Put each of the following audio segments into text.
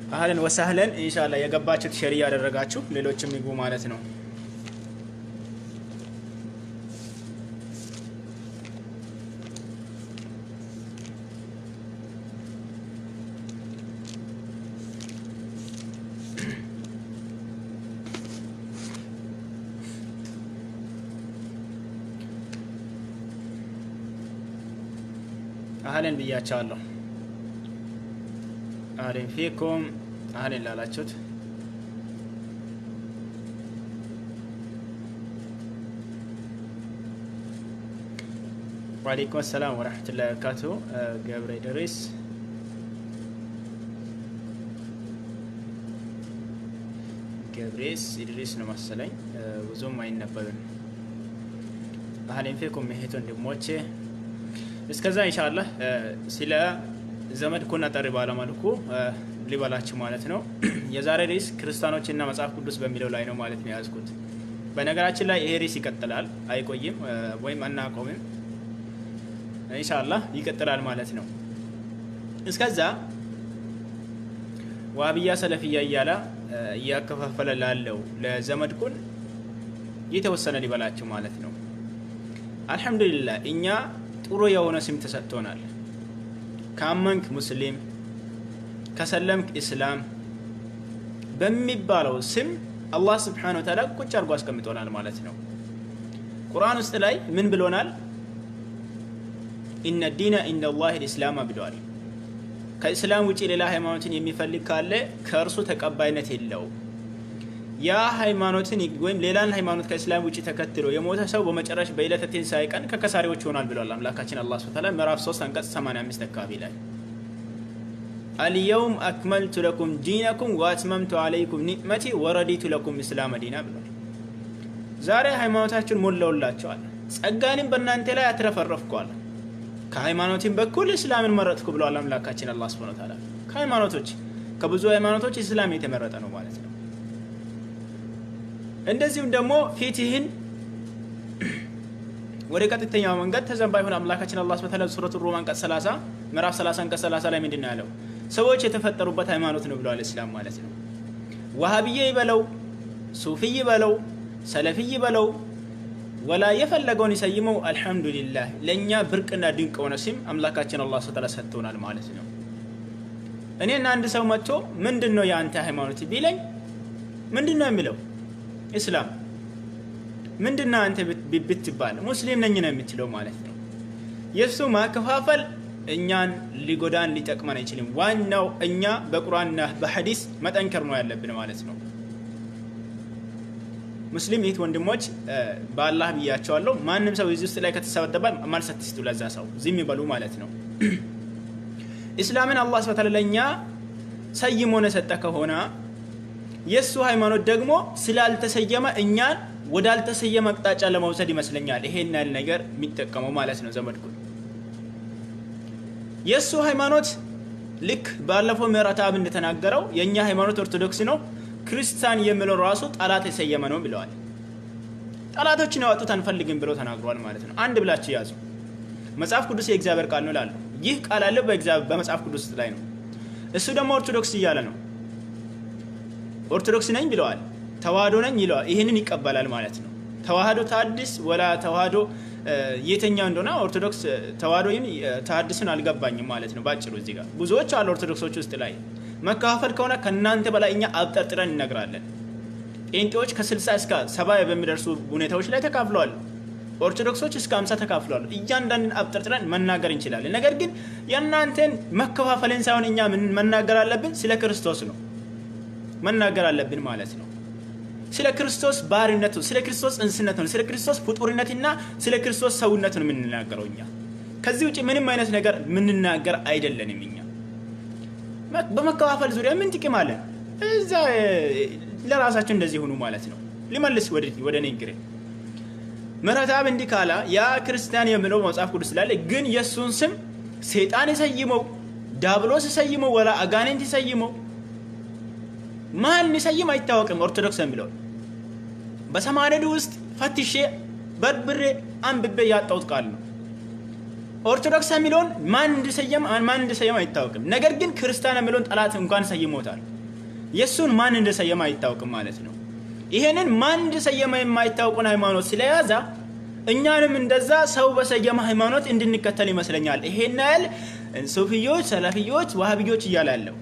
أهلا وسهلا። ኢንሻአላህ የገባችሁት share እያደረጋችሁ ሌሎችም ይግቡ ማለት ነው። أهلا ብያቸዋለሁ። أهلا فيكم أهلا ላላችሁት وعليكم السلام ورحمة الله وبركاته። ገብረ ኢድሪስ፣ ገብሬስ ኢድሪስ ነው መሰለኝ፣ ብዙም አይነበብም። أهلا فيكم እህት ወንድሞቼ። እስከዛ ኢንሻአላህ ስለ ዘመድኩን አጠር ባለ መልኩ ልበላችሁ ማለት ነው። የዛሬ ርዕስ ክርስቲያኖችና መጽሐፍ ቅዱስ በሚለው ላይ ነው ማለት ነው የያዝኩት። በነገራችን ላይ ይሄ ርዕስ ይቀጥላል፣ አይቆይም ወይም አናቆምም። ኢንሻአላህ ይቀጥላል ማለት ነው። እስከዛ ዋሃብያ ሰለፊያ እያለ እያከፋፈለ ላለው ለዘመድኩን የተወሰነ ሊበላችሁ ማለት ነው። አልሐምዱሊላህ እኛ ጥሩ የሆነ ስም ተሰጥቶናል። ካመንክ ሙስሊም፣ ከሰለምክ እስላም በሚባለው ስም አላህ ስብሓነሁ ወተዓላ ቁጭ አድርጎ አስቀምጦናል ማለት ነው። ቁርአን ውስጥ ላይ ምን ብሎናል? إن الدين عند الله الإسلام ብለዋል። ከእስላም ውጪ ሌላ ሃይማኖትን የሚፈልግ ካለ ከእርሱ ተቀባይነት የለውም። ያ ሃይማኖትን ወይም ሌላን ሃይማኖት ከእስላም ውጪ ተከትሎ የሞተ ሰው በመጨረሻ በዕለተ ትንሣኤ ቀን ከከሳሪዎች ይሆናል ብሏል አምላካችን አላህ ሱብሓነሁ ወተዓላ ምዕራፍ 3 አንቀጽ 85 አካባቢ ላይ። اليوم أكملت لكم دينكم وأتممت عليكم نعمتي ورضيت لكم الإسلام دينا ብሏል። ዛሬ ሃይማኖታችሁን ሞላውላችኋል፣ ጸጋንም በእናንተ ላይ አትረፈረፍኳል፣ ከሃይማኖትም በኩል እስላምን መረጥኩ ብሏል አምላካችን አላህ ሱብሓነሁ ወተዓላ። ከሃይማኖቶች፣ ከብዙ ሃይማኖቶች እስላም የተመረጠ ነው ማለት ነው። እንደዚሁም ደግሞ ፊትህን ወደ ቀጥተኛው መንገድ ተዘንባይ ሁን። አምላካችን አላህ ሱብሓነሁ ወተዓላ ሱረቱ ሩም አንቀጽ 30፣ ምዕራፍ 30 አንቀጽ 30 ላይ ምንድን ነው ያለው? ሰዎች የተፈጠሩበት ሃይማኖት ነው ብለዋል እስላም ማለት ነው። ዋሃብዬ ይበለው፣ ሱፊይ ይበለው፣ ሰለፊይ ይበለው፣ ወላ የፈለገውን ይሰይመው፣ አልሐምዱሊላህ ለእኛ ብርቅና ድንቅ የሆነ ስም አምላካችን አላህ ሱብሓነሁ ወተዓላ ሰጥቶናል ማለት ነው። እኔና አንድ ሰው መጥቶ ምንድን ነው የአንተ ሃይማኖት ቢለኝ ምንድን ነው የሚለው? እስላም። ምንድን ነው አንተ ብትባል ሙስሊም ነኝ ነው የምትለው ማለት ነው። የእሱ ማከፋፈል እኛን ሊጎዳን ሊጠቅመን አይችልም። ዋናው እኛ በቁርአንና በሐዲስ መጠንከር ነው ያለብን ማለት ነው። ሙስሊም እህት ወንድሞች በአላህ ብያቸዋለሁ። ማንም ሰው እዚህ ውስጥ ላይ ከተሰበደበ መልስ አትስጡ፣ ለዛ ሰው ዝም ይበሉ ማለት ነው። እስላምን አላህ ሱብሓነሁ ወተዓላ ለእኛ ሰይሞን የሰጠ ከሆነ የእሱ ሃይማኖት ደግሞ ስላልተሰየመ እኛን ወዳልተሰየመ አቅጣጫ ለመውሰድ ይመስለኛል ይሄን ያህል ነገር የሚጠቀመው ማለት ነው። ዘመድኩን የእሱ ሃይማኖት ልክ ባለፈው ምህረተአብ እንደተናገረው የእኛ ሃይማኖት ኦርቶዶክስ ነው፣ ክርስቲያን የሚለው ራሱ ጠላት የሰየመ ነው ብለዋል። ጠላቶችን ያወጡት አንፈልግም ብለው ተናግረዋል ማለት ነው። አንድ ብላችሁ ያዙ። መጽሐፍ ቅዱስ የእግዚአብሔር ቃል ነው ይላሉ። ይህ ቃል ያለው በመጽሐፍ ቅዱስ ላይ ነው። እሱ ደግሞ ኦርቶዶክስ እያለ ነው። ኦርቶዶክስ ነኝ ብለዋል። ተዋህዶ ነኝ ይለዋል። ይህንን ይቀበላል ማለት ነው። ተዋህዶ ተሐድስ ወላ ተዋህዶ የትኛው እንደሆነ ኦርቶዶክስ ተዋህዶ ተሐድስን አልገባኝም ማለት ነው። ባጭሩ እዚህ ጋር ብዙዎች አሉ ኦርቶዶክሶች ውስጥ ላይ። መከፋፈል ከሆነ ከእናንተ በላይ እኛ አብጠርጥረን እንነግራለን። ጴንጤዎች ከ60 እስከ 70 በሚደርሱ ሁኔታዎች ላይ ተካፍለዋል። ኦርቶዶክሶች እስከ 50 ተካፍለዋል። እያንዳንድን አብጠርጥረን መናገር እንችላለን። ነገር ግን የእናንተን መከፋፈልን ሳይሆን እኛ መናገር አለብን ስለ ክርስቶስ ነው መናገር አለብን ማለት ነው። ስለ ክርስቶስ ባርነቱ፣ ስለ ክርስቶስ እንስነቱ፣ ስለ ክርስቶስ ፍጡርነትና ስለ ክርስቶስ ሰውነቱ ነው የምንናገረው እኛ። ከዚህ ውጭ ምንም አይነት ነገር የምንናገር አይደለንም እኛ። በመከፋፈል ዙሪያ ምን ጥቅም አለን? እዛ ለራሳቸው እንደዚህ ሆኑ ማለት ነው። ሊመልስ ወደ ንግግሬ፣ ምህረተአብ እንዲህ ካላ ያ ክርስቲያን የሚለው መጽሐፍ ቅዱስ ስላለ ግን የእሱን ስም ሰይጣን ይሰይመው፣ ዲያብሎስ ይሰይመው፣ ወላ አጋንንት ይሰይመው፣ ማን ይሰይም አይታወቅም። ኦርቶዶክስ የሚለው በሰማንያ ውስጥ ፈትሼ በርብሬ አንብቤ ያጣሁት ቃል ነው። ኦርቶዶክስ የሚለውን ማን እንደሰየም አይታወቅም። ነገር ግን ክርስቲያን የሚለውን ጠላት እንኳን ሰይሞታል። የእሱን ማን እንደሰየመ አይታወቅም ማለት ነው። ይሄንን ማን እንደሰየመ የማይታወቁን ሃይማኖት ስለያዘ እኛንም እንደዛ ሰው በሰየመ ሃይማኖት እንድንከተል ይመስለኛል። ይሄን ያህል ሱፊዮች፣ ሰለፊዮች፣ ዋሃቢዮች እያለ ያለው።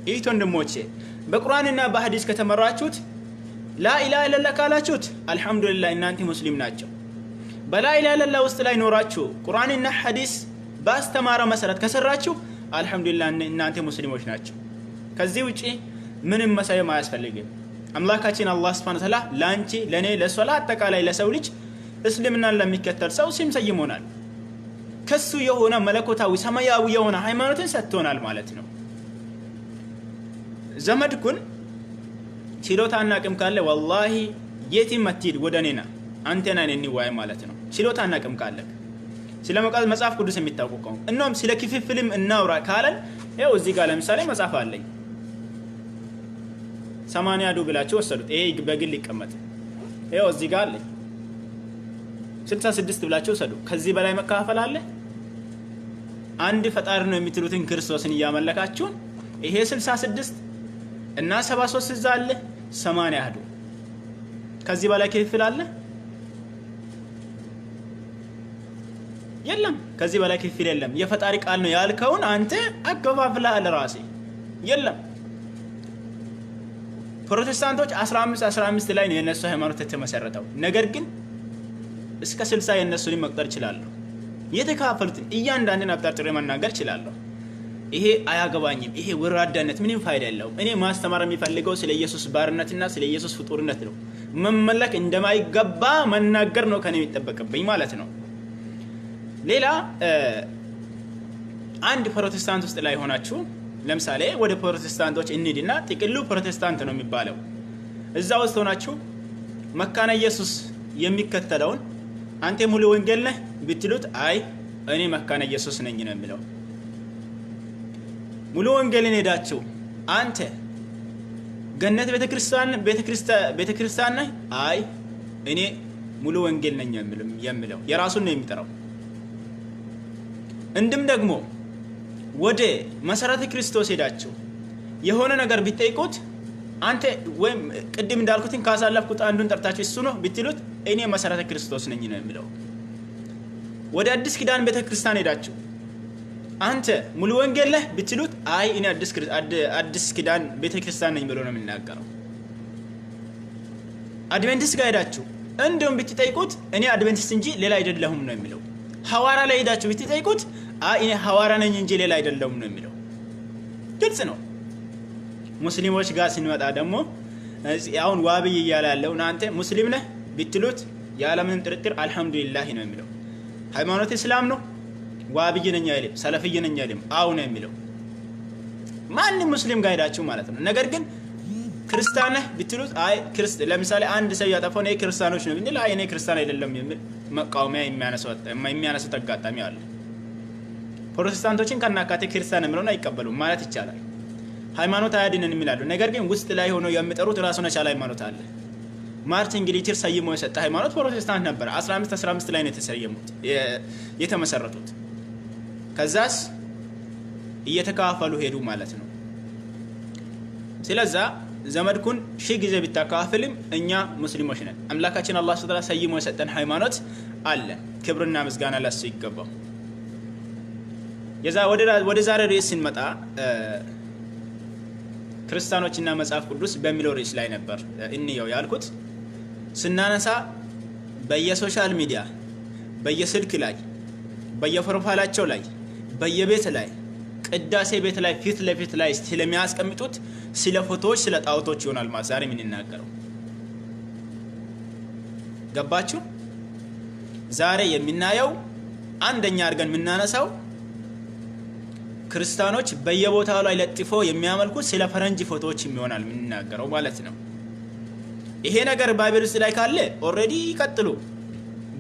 ይህ ወንድሞቼ፣ በቁርአንና በሐዲስ ከተመራችሁት፣ ላኢላሃ ኢለላህ ካላችሁት አልሐምዱሊላህ እናንተ ሙስሊም ናቸው። በላኢላሃ ኢለላህ ውስጥ ላይ ኖራችሁ ቁርአንና ሐዲስ ባስተማረው መሰረት ከሰራችሁ አልሐምዱሊላህ እናንተ ሙስሊሞች ናቸው። ከዚህ ውጪ ምንም መሰየም አያስፈልግም። አምላካችን አላህ ሱብሓነሁ ወተዓላ ለአንቺ፣ ለእኔ፣ ለእሷ፣ ለአጠቃላይ ለሰው ልጅ እስልምናን ለሚከተል ሰው ስም ሰይሞናል። ከሱ የሆነ መለኮታዊ ሰማያዊ የሆነ ሃይማኖትን ሰጥቶናል ማለት ነው። ዘመድኩን፣ ችሎታና አቅም ካለ ወላሂ የትም አትሂድ፣ ወደ እኔ ና፣ አንተና እኔ እንወያይ ማለት ነው። ችሎታና አቅም ካለ፣ ስለ መጽሐፍ ቅዱስ የሚታወቁ ከሆነ፣ እናም ስለ ክፍፍልም እናውራ ካለን ይኸው እዚህ ጋር ለምሳሌ መጽሐፍ አለኝ። 80 ዱ ብላችሁ ወሰዱት። ይሄ በግል ይቀመጥ። ይኸው እዚህ ጋር አለኝ። 66 ብላችሁ ወሰዱ። ከዚህ በላይ መከፋፈል አለ? አንድ ፈጣሪ ነው የምትሉትን ክርስቶስን እያመለካችሁ ይሄ 66 እና 73 እዛ አለ፣ 80 አህዱ። ከዚህ በላይ ክፍፍል አለ? የለም። ከዚህ በላይ ክፍፍል የለም። የፈጣሪ ቃል ነው ያልከውን አንተ አከፋፍለሃል ራሴ። የለም። ፕሮቴስታንቶች 15 15 ላይ ነው የነሱ ሃይማኖት የተመሰረተው። ነገር ግን እስከ 60 የእነሱን መቁጠር እችላለሁ። የተከፋፈሉትን እያንዳንድን አብጠርጥሬ መናገር እችላለሁ። ይሄ አያገባኝም። ይሄ ወራዳነት ምንም ፋይዳ የለውም። እኔ ማስተማር የሚፈልገው ስለ ኢየሱስ ባርነትና ስለ ኢየሱስ ፍጡርነት ነው። መመለክ እንደማይገባ መናገር ነው ከኔ የሚጠበቅብኝ ማለት ነው። ሌላ አንድ ፕሮቴስታንት ውስጥ ላይ ሆናችሁ፣ ለምሳሌ ወደ ፕሮቴስታንቶች እንሂድና ጥቅሉ ፕሮቴስታንት ነው የሚባለው፣ እዛ ውስጥ ሆናችሁ መካነ ኢየሱስ የሚከተለውን አንተ ሙሉ ወንጌል ነህ ብትሉት አይ እኔ መካነ ኢየሱስ ነኝ ነው የሚለው። ሙሉ ወንጌልን ሄዳችሁ አንተ ገነት ቤተክርስቲያን ነህ? አይ እኔ ሙሉ ወንጌል ነኝ የሚለው፣ የራሱን ነው የሚጠራው። እንድም ደግሞ ወደ መሰረተ ክርስቶስ ሄዳችሁ የሆነ ነገር ቢጠይቁት አንተ ወይም ቅድም እንዳልኩትን ካሳለፍኩት አንዱን ጠርታችሁ እሱ ነው ብትሉት እኔ መሰረተ ክርስቶስ ነኝ ነው የሚለው። ወደ አዲስ ኪዳን ቤተክርስቲያን ሄዳችሁ አንተ ሙሉ ወንጌል ነህ ብትሉት አይ እኔ አዲስ ኪዳን ቤተክርስቲያን ነኝ ብሎ ነው የሚናገረው። አድቬንቲስት ጋር ሄዳችሁ እንዲሁም ብትጠይቁት እኔ አድቬንቲስት እንጂ ሌላ አይደለሁም ነው የሚለው። ሐዋራ ላይ ሄዳችሁ ብትጠይቁት አይ እኔ ሐዋራ ነኝ እንጂ ሌላ አይደለሁም ነው የሚለው። ግልጽ ነው። ሙስሊሞች ጋር ስንመጣ ደግሞ አሁን ዋብይ እያለ ያለው አንተ ሙስሊም ነህ ብትሉት ያለምንም ጥርጥር አልሐምዱሊላህ ነው የሚለው። ሃይማኖት እስላም ነው። ዋብይ ነኝ አይልም፣ ሰለፍይ ነኝ አይልም፣ አው ነው የሚለው። ማንም ሙስሊም ጋር ሄዳችሁ ማለት ነው። ነገር ግን ክርስቲያን ነህ ብትሉት አይ ለምሳሌ አንድ ሰው ያጠፋው እኔ ክርስቲያኖች ነው ብንል አይ እኔ ክርስቲያን አይደለም የሚል መቃወሚያ የሚያነሱት አጋጣሚ አለ። ፕሮቴስታንቶችን ከናካቴ ክርስቲያን የሚለውን አይቀበሉም ማለት ይቻላል። ሃይማኖት አያድንን የሚላሉ። ነገር ግን ውስጥ ላይ ሆነው የሚጠሩት ራሱን የቻለ ሃይማኖት አለ። ማርቲን ሉተር ሰይሞ የሰጠ ሃይማኖት ፕሮቴስታንት ነበር። 15 15 ላይ ነው የተሰየሙት፣ የተመሰረቱት። ከዛስ እየተከፋፈሉ ሄዱ ማለት ነው። ስለዛ ዘመድኩን ሺህ ጊዜ ቢታከፋፍልም እኛ ሙስሊሞች ነን። አምላካችን አላህ ሱብሓነሁ ወተዓላ ሰይሞ የሰጠን ሃይማኖት አለ። ክብርና ምስጋና ለሱ ይገባው። ወደ ዛሬ ርዕስ ስንመጣ ክርስቲያኖችና መጽሐፍ ቅዱስ በሚለው ርዕስ ላይ ነበር እንየው ያልኩት። ስናነሳ በየ social media፣ በየስልክ ላይ፣ በየ profile ኣቸው ላይ፣ በየቤት ላይ፣ ቅዳሴ ቤት ላይ ፊት ለፊት ላይ ስለሚያስቀምጡት ስለ ፎቶዎች፣ ስለ ጣዖቶች ይሆናል ማለት ዛሬ የምንናገረው። ገባችሁ? ዛሬ የምናየው አንደኛ አድርገን የምናነሳው ክርስቲያኖች በየቦታው ላይ ለጥፎ የሚያመልኩት ስለ ፈረንጅ ፎቶዎች ይሆናል የምንናገረው ማለት ነው። ይሄ ነገር Bible ውስጥ ላይ ካለ already ይቀጥሉ።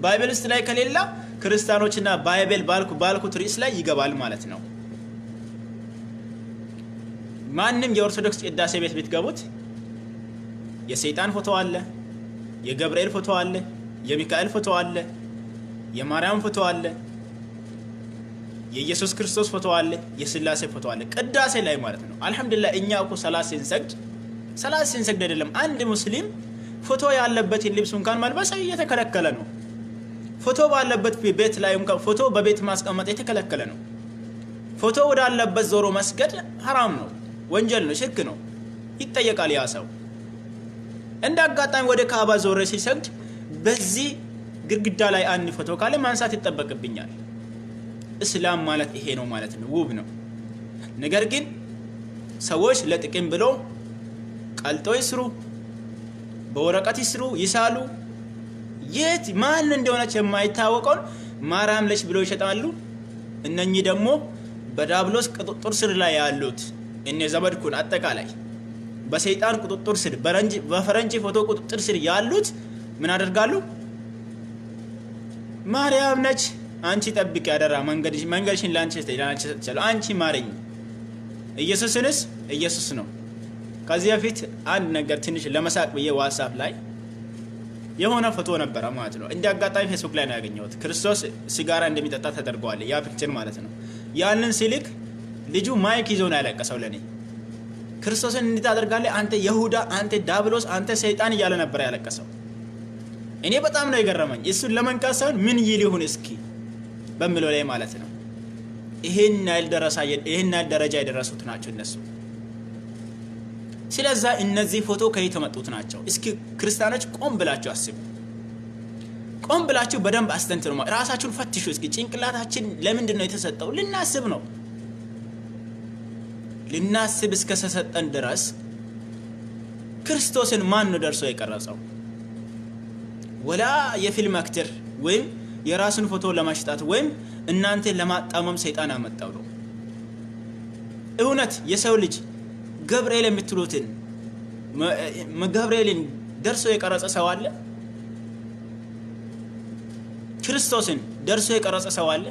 Bible ውስጥ ላይ ከሌላ ክርስቲያኖችና Bible ባልኩት ርዕስ ላይ ይገባል ማለት ነው። ማንም የኦርቶዶክስ ቅዳሴ ቤት ብትገቡት የሰይጣን ፎቶ አለ፣ የገብርኤል ፎቶ አለ፣ የሚካኤል ፎቶ አለ፣ የማርያም ፎቶ አለ፣ የኢየሱስ ክርስቶስ ፎቶ አለ፣ የስላሴ ፎቶ አለ። ቅዳሴ ላይ ማለት ነው። አልሐምዱሊላህ እኛ እኮ ሰላት ስንሰግድ ሰላት ስንሰግድ አይደለም፣ አንድ ሙስሊም ፎቶ ያለበትን ልብስ እንኳን መልበስ እየተከለከለ ነው። ፎቶ ባለበት ቤት ላይ እንኳን ፎቶ በቤት ማስቀመጥ የተከለከለ ነው። ፎቶ ወዳለበት ዞሮ መስገድ ሐራም ነው፣ ወንጀል ነው፣ ሽርክ ነው፣ ይጠየቃል ያ ሰው። እንደ አጋጣሚ ወደ ካባ ዞረ ሲሰግድ በዚህ ግድግዳ ላይ አንድ ፎቶ ካለ ማንሳት ይጠበቅብኛል። እስላም ማለት ይሄ ነው ማለት ነው፣ ውብ ነው። ነገር ግን ሰዎች ለጥቅም ብሎ ቀልጦ ይስሩ፣ በወረቀት ይስሩ፣ ይሳሉ። የት ማን እንደሆነች የማይታወቀውን ማርያም ነች ብሎ ይሸጣሉ። እነኚህ ደግሞ በዳብሎስ ቁጥጥር ስር ላይ ያሉት እነ ዘመድኩን አጠቃላይ በሰይጣን ቁጥጥር ስር፣ በፈረንጅ ፎቶ ቁጥጥር ስር ያሉት ምን አደርጋሉ? ማርያም ነች፣ አንቺ ጠብቂ አደራ፣ መንገድሽን ለአንቺ ሰጥቻለሁ፣ አንቺ ማረኝ። ኢየሱስንስ ኢየሱስ ነው። ከዚህ በፊት አንድ ነገር ትንሽ ለመሳቅ ብዬ ዋትሳፕ ላይ የሆነ ፎቶ ነበረ ማለት ነው። እንደ አጋጣሚ ፌስቡክ ላይ ነው ያገኘሁት። ክርስቶስ ሲጋራ እንደሚጠጣ ተደርገዋል፣ ያ picture ማለት ነው። ያንን ሲልክ ልጁ mic ይዞ ነው ያለቀሰው ለእኔ። ክርስቶስን እንዴት አደርጋለህ አንተ የሁዳ፣ አንተ ዳብሎስ፣ አንተ ሰይጣን እያለ ነበር ያለቀሰው። እኔ በጣም ነው የገረመኝ። እሱን ለመንካት ሳይሆን ምን ይል ይሁን እስኪ በሚለው ላይ ማለት ነው። ይሄን ያህል ደረጃ የደረሱት ናቸው እነሱ። ስለዛ እነዚህ ፎቶ ከየት የመጡት ናቸው? እስኪ ክርስቲያኖች ቆም ብላችሁ አስቡ። ቆም ብላችሁ በደንብ አስተንትኑ። ራሳችሁን ፈትሹ እስኪ። ጭንቅላታችን ለምንድን ነው የተሰጠው? ልናስብ ነው። ልናስብ እስከተሰጠን ድረስ ክርስቶስን ማን ነው ደርሶ የቀረጸው? ወላ የፊልም actor ወይም የራሱን ፎቶ ለማሽጣት ወይም እናንተ ለማጣመም ሰይጣን አመጣው ነው። እውነት የሰው ልጅ ገብርኤል የምትሉትን ገብርኤልን ደርሶ የቀረጸ ሰው አለ? ክርስቶስን ደርሶ የቀረጸ ሰው አለ?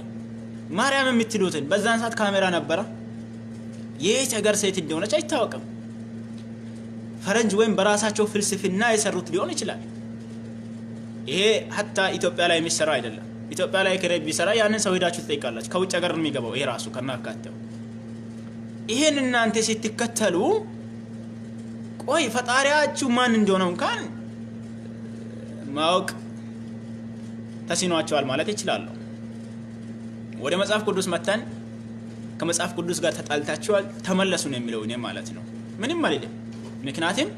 ማርያም የምትሉትን በዛን ሰዓት ካሜራ ነበረ? የት ሀገር ሴት እንደሆነች አይታወቅም። ፈረንጅ ወይም በራሳቸው ፍልስፍና የሰሩት ሊሆን ይችላል። ይሄ ሀታ ኢትዮጵያ ላይ የሚሰራ አይደለም። ኢትዮጵያ ላይ ክሬ ቢሰራ ያንን ሰው ሄዳችሁ ትጠይቃላችሁ። ከውጭ ሀገር ነው የሚገባው ይሄ ራሱ ከናካቴው። ይሄን እናንተ ስትከተሉ ቆይ ፈጣሪያችሁ ማን እንደሆነ እንኳን ማወቅ ተስኗቸዋል ማለት ይችላለሁ። ወደ መጽሐፍ ቅዱስ መተን ከመጽሐፍ ቅዱስ ጋር ተጣልታችኋል፣ ተመለሱ ነው የሚለው እኔ ማለት ነው። ምንም አልልም። ምክንያቱም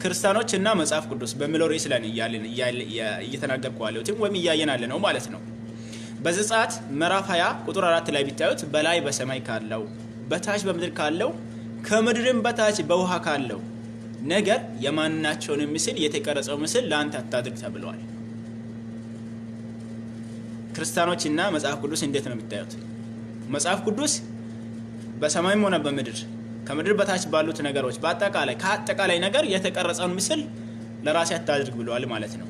ክርስቲያኖች እና መጽሐፍ ቅዱስ በሚለው ርዕስ ላይ እየተናገርኩ ያለሁት ወይም እያየን ያለ ነው ማለት ነው። በዘጸአት ምዕራፍ 20 ቁጥር 4 ላይ ቢታዩት በላይ በሰማይ ካለው፣ በታች በምድር ካለው፣ ከምድርም በታች በውሃ ካለው ነገር የማናቸውን ምስል የተቀረጸው ምስል ለአንተ አታድርግ ተብለዋል። ክርስቲያኖች እና መጽሐፍ ቅዱስ እንዴት ነው የሚታዩት? መጽሐፍ ቅዱስ በሰማይም ሆነ በምድር ከምድር በታች ባሉት ነገሮች በአጠቃላይ ከአጠቃላይ ነገር የተቀረጸውን ምስል ለራሴ አታድርግ ብለዋል ማለት ነው።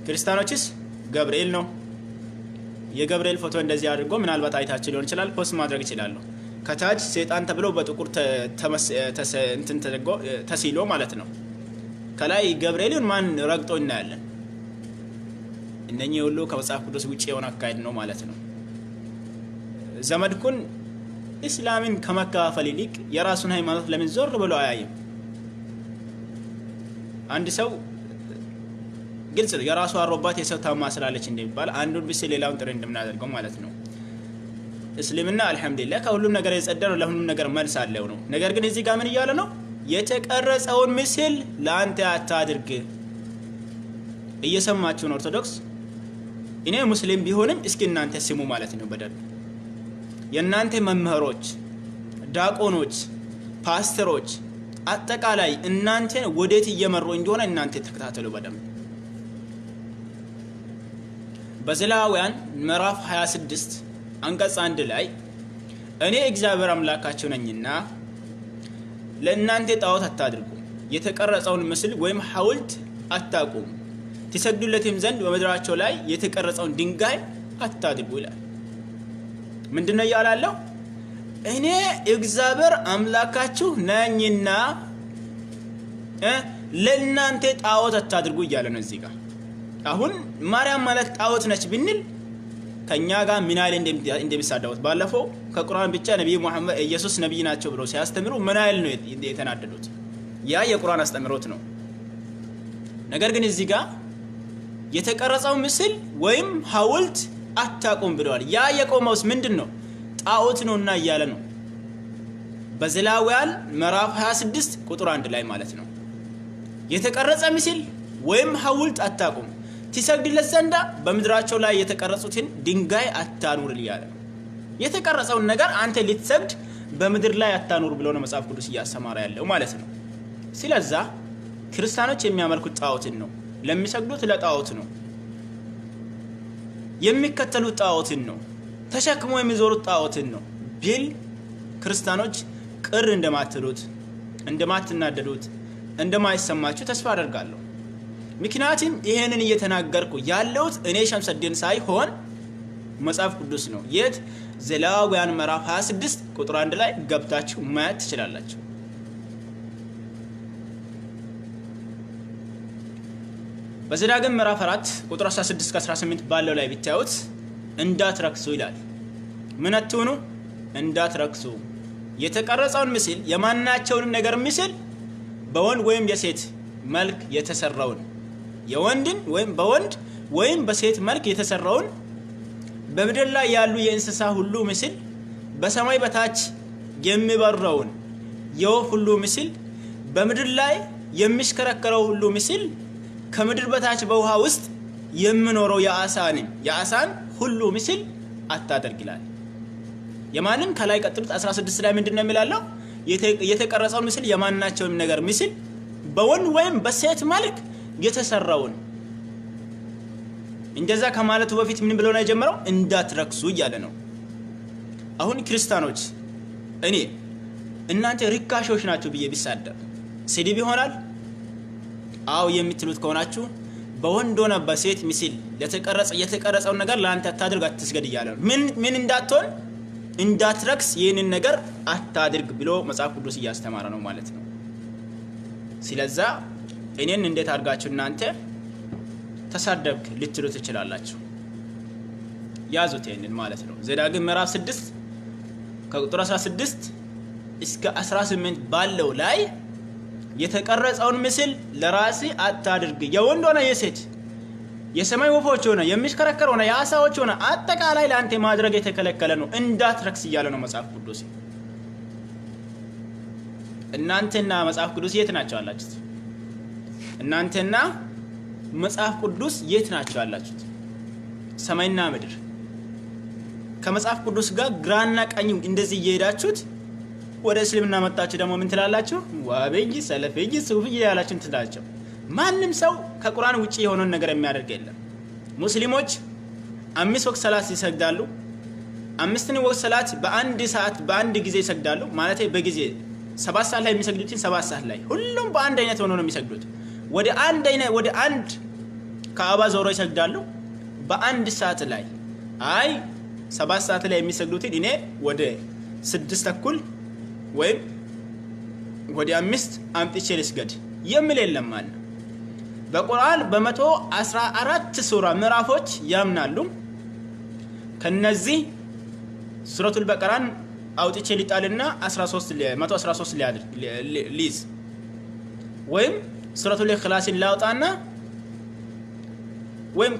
ክርስቲያኖችስ ገብርኤል ነው። የገብርኤል ፎቶ እንደዚህ አድርጎ ምናልባት አይታችሁ ሊሆን ይችላል፣ post ማድረግ ይችላሉ። ከታች ሰይጣን ተብሎ በጥቁር እንትን ተሲሎ ማለት ነው። ከላይ ገብርኤልን ማን ረግጦ እናያለን። እነኚህ ሁሉ ከመጽሐፍ ቅዱስ ውጭ የሆነ አካሄድ ነው ማለት ነው። ዘመድኩን እስላምን ከመከፋፈል ይልቅ የራሱን ሃይማኖት ለምን ዞር ብሎ አያይም? አንድ ሰው ግልጽ ነው፣ የራሱ አሮባት የሰው ታማ ስላለች እንደሚባል አንዱን ብስ ሌላውን ጥሪ እንደምናደርገው ማለት ነው። እስልምና አልሐምዱሊላህ ከሁሉም ነገር የጸዳ ነው፣ ለሁሉም ነገር መልስ አለው ነው። ነገር ግን እዚህ ጋር ምን እያለ ነው? የተቀረጸውን ምስል ለአንተ አታድርግ። እየሰማችሁ ነው ኦርቶዶክስ? እኔ ሙስሊም ቢሆንም እስኪ እናንተ ስሙ ማለት ነው በደንብ። የእናንተ መምህሮች፣ ዲያቆኖች፣ ፓስተሮች አጠቃላይ እናንተን ወዴት እየመሩ እንደሆነ እናንተ ተከታተሉ በደንብ። በዘሌዋውያን ምዕራፍ 26 አንቀጽ 1 ላይ እኔ እግዚአብሔር አምላካችሁ ነኝና ለእናንተ ጣዖት አታድርጉ፣ የተቀረጸውን ምስል ወይም ሐውልት አታቁሙ፣ ትሰግዱለትም ዘንድ በምድራቸው ላይ የተቀረጸውን ድንጋይ አታድርጉ ይላል። ምንድነው እያላለሁ? እኔ እግዚአብሔር አምላካችሁ ነኝና ለእናንተ ጣዖት አታድርጉ እያለ ነው እዚህ ጋር። አሁን ማርያም ማለት ጣዖት ነች ብንል ከኛ ጋር ምን ያህል እንደሚሳደቡት ባለፈው ከቁርአን ብቻ ነብይ መሐመድ ኢየሱስ ነብይ ናቸው ብለው ሲያስተምሩ ምን ያህል ነው የተናደዱት? ያ የቁርአን አስተምህሮት ነው። ነገር ግን እዚህ ጋር የተቀረጸው ምስል ወይም ሐውልት አታቁም ብለዋል። ያ የቆመውስ ምንድን ነው? ጣዖት ነውና እያለ ነው። በዘሌዋውያን ምዕራፍ 26 ቁጥር 1 ላይ ማለት ነው። የተቀረጸ ምስል ወይም ሐውልት አታቁም፣ ትሰግድለት ዘንዳ በምድራቸው ላይ የተቀረጹትን ድንጋይ አታኑር እያለ ነው። የተቀረጸውን ነገር አንተ ልትሰግድ በምድር ላይ አታኑር ብሎ ነው መጽሐፍ ቅዱስ እያስተማረ ያለው ማለት ነው። ስለዛ ክርስቲያኖች የሚያመልኩት ጣዖትን ነው። ለሚሰግዱት ለጣዖት ነው። የሚከተሉት ጣዖትን ነው። ተሸክሞ የሚዞሩት ጣዖትን ነው ቢል ክርስቲያኖች ቅር እንደማትሉት፣ እንደማትናደዱት፣ እንደማይሰማችሁ ተስፋ አደርጋለሁ። ምክንያቱም ይሄንን እየተናገርኩ ያለሁት እኔ ሸምሰዲን ሳይሆን መጽሐፍ ቅዱስ ነው። የት? ዘሌዋውያን ምዕራፍ 26 ቁጥር 1 ላይ ገብታችሁ ማየት ትችላላችሁ። በዘዳግም ምዕራፍ 4 ቁጥር 16 እስከ 18 ባለው ላይ ብታዩት እንዳትረክሱ ይላል። ምን አትሁኑ? እንዳትረክሱ። የተቀረጸውን ምስል የማናቸውንም ነገር ምስል በወንድ ወይም የሴት መልክ የተሰራውን የወንድን ወይም በወንድ ወይም በሴት መልክ የተሰራውን በምድር ላይ ያሉ የእንስሳ ሁሉ ምስል በሰማይ በታች የሚበረውን የወፍ ሁሉ ምስል በምድር ላይ የሚሽከረከረው ሁሉ ምስል ከምድር በታች በውሃ ውስጥ የሚኖረው የአሳን ሁሉ ምስል አታደርግ ይላል። የማንም ከላይ ቀጥሉት 16 ላይ ምንድነው የሚላለው? የተቀረጸው ምስል የማናቸውም ነገር ምስል በወንድ ወይም በሴት መልክ የተሰራውን። እንደዛ ከማለቱ በፊት ምን ብሎ ነው የጀመረው? እንዳትረክሱ እያለ ነው። አሁን ክርስቲያኖች እኔ እናንተ ርካሾች ናችሁ ብዬ ቢሳደብ ስድብ ይሆናል? አው የምትሉት ከሆናችሁ በወንድ ሆነ በሴት ምስል የተቀረጸውን ነገር ለአንተ አታድርግ፣ አትስገድ እያለ ነው። ምን እንዳትሆን? እንዳትረክስ ይህንን ነገር አታድርግ ብሎ መጽሐፍ ቅዱስ እያስተማረ ነው ማለት ነው። ስለዛ እኔን እንዴት አድርጋችሁ እናንተ ተሳደብክ ልትሉ ትችላላችሁ። ያዙት ይህንን ማለት ነው። ዘዳግም ምዕራፍ 6 ከቁጥር 16 እስከ 18 ባለው ላይ የተቀረጸውን ምስል ለራሲ አታድርግ፣ የወንድ ሆነ የሴት የሰማይ ወፎች ሆነ የሚሽከረከር ሆነ የአሳዎች ሆነ አጠቃላይ ለአንተ ማድረግ የተከለከለ ነው፣ እንዳትረክስ እያለ ነው መጽሐፍ ቅዱስ። እናንተና መጽሐፍ ቅዱስ የት ናቸው አላችሁት? እናንተና መጽሐፍ ቅዱስ የት ናቸው ያላችሁት? ሰማይና ምድር። ከመጽሐፍ ቅዱስ ጋር ግራና ቀኝ እንደዚህ እየሄዳችሁት ወደ እስልምና መጣችሁ ደግሞ ምን ትላላችሁ? ዋብይ፣ ሰለፍይ፣ ሱፍይ ያላችሁ ትላላችሁ። ማንም ሰው ከቁርአን ውጪ የሆነውን ነገር የሚያደርግ የለም። ሙስሊሞች 5 ወቅት ሰላት ይሰግዳሉ። 5 ወቅት ሰላት በአንድ ሰዓት በአንድ ጊዜ ይሰግዳሉ። ማለት በጊዜ 7 ሰዓት ላይ የሚሰግዱትን 7 ሰዓት ላይ ሁሉም በአንድ አይነት ሆኖ ነው የሚሰግዱት። ወደ አንድ አይነት ወደ አንድ ካዕባ ዞሮ ይሰግዳሉ በአንድ ሰዓት ላይ። አይ 7 ሰዓት ላይ የሚሰግዱትን እኔ ወደ 6:30 ወይም ወደ 5 አምጥቼ ልስገድ የሚል የለም ማለት ነው። በቁርአን በ114 ሱራ ምዕራፎች ያምናሉ። ከነዚህ ሱረቱል በቀራን አውጥቼ ሊጣልና 113 ሊያድርግ ሊዝ ወይም ሱረቱል ኢኽላስን ላውጣና ወይም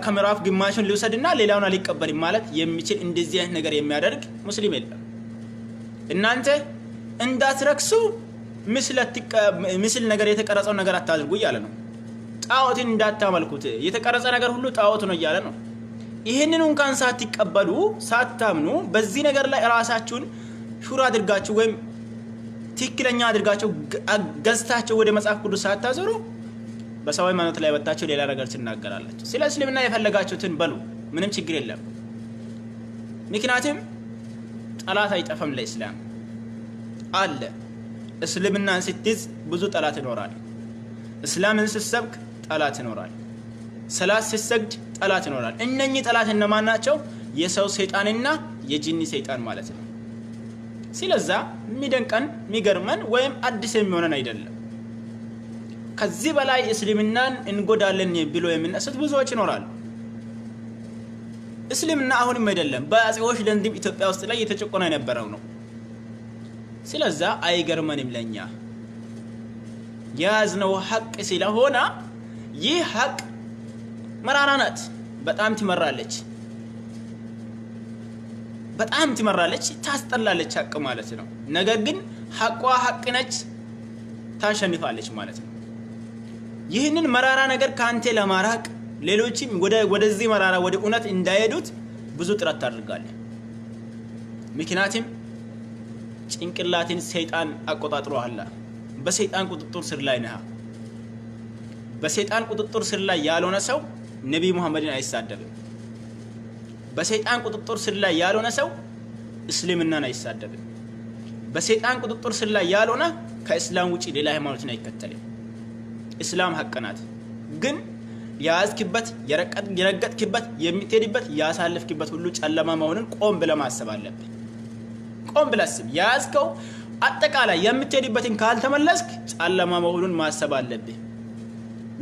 ከምዕራፍ ግማሹን ሊውሰድና ሌላውን አልቀበልም ማለት የሚችል እንደዚህ አይነት ነገር የሚያደርግ ሙስሊም የለም። እናንተ እንዳትረክሱ ምስል ነገር የተቀረጸው ነገር አታድርጉ እያለ ነው። ጣዖትን እንዳታመልኩት የተቀረጸ ነገር ሁሉ ጣዖት ነው እያለ ነው። ይህንን እንኳን ሳትቀበሉ ሳታምኑ በዚህ ነገር ላይ ራሳችሁን ሹራ አድርጋችሁ ወይም ትክክለኛ አድርጋችሁ ገዝታችሁ ወደ መጽሐፍ ቅዱስ ሳታዞሩ በሰው ሃይማኖት ላይ ወጣችሁ ሌላ ነገር ትናገራላችሁ። ስለ እስልምና የፈለጋችሁትን በሉ፣ ምንም ችግር የለም። ምክንያቱም ጠላት አይጠፋም ለእስላም አለ። እስልምናን ስትይዝ ብዙ ጠላት ይኖራል። እስላምን ስትሰብክ ጠላት ይኖራል። ሰላት ስትሰግድ ጠላት ይኖራል። እነኚህ ጠላት እነማን ናቸው? የሰው ሰይጣንና የጂኒ ሰይጣን ማለት ነው። ስለዛ የሚደንቀን የሚገርመን ወይም አዲስ የሚሆነን አይደለም። ከዚህ በላይ እስልምናን እንጎዳለን ብሎ የሚነሱት ብዙዎች ይኖራሉ። እስልምና አሁንም አይደለም በአጼዎች ዘንድም ኢትዮጵያ ውስጥ ላይ የተጨቆነ የነበረው ነው። ስለዛ አይገርመንም ለኛ። የያዝነው ሀቅ ስለሆነ ይህ ሀቅ መራራ ናት። በጣም ትመራለች፣ በጣም ትመራለች፣ ታስጠላለች ሀቅ ማለት ነው። ነገር ግን ሀቋ ሀቅ ነች፣ ታሸንፋለች ማለት ነው። ይህንን መራራ ነገር ከአንተ ለማራቅ ሌሎችም ወደዚህ መራራ ወደ እውነት እንዳይሄዱት ብዙ ጥረት ታደርጋለህ። ምክንያቱም ጭንቅላትን ሰይጣን አቆጣጥሮሃል። በሰይጣን ቁጥጥር ስር ላይ ነህ። በሰይጣን ቁጥጥር ስር ላይ ያልሆነ ሰው ነቢይ ሙሐመድን አይሳደብም። በሰይጣን ቁጥጥር ስር ላይ ያልሆነ ሰው እስልምናን አይሳደብም። በሰይጣን ቁጥጥር ስር ላይ ያልሆነ ከእስላም ውጪ ሌላ ሃይማኖትን አይከተልም። እስላም ሀቅ ናት። ግን የያዝክበት፣ የረገጥክበት፣ የምትሄድበት፣ ያሳለፍክበት ሁሉ ጨለማ መሆኑን ቆም ብለህ ማሰብ አለብህ። ቆም ብለህ አስብ። የያዝከው አጠቃላይ የምትሄድበትን ካልተመለስክ ጨለማ መሆኑን ማሰብ አለብህ።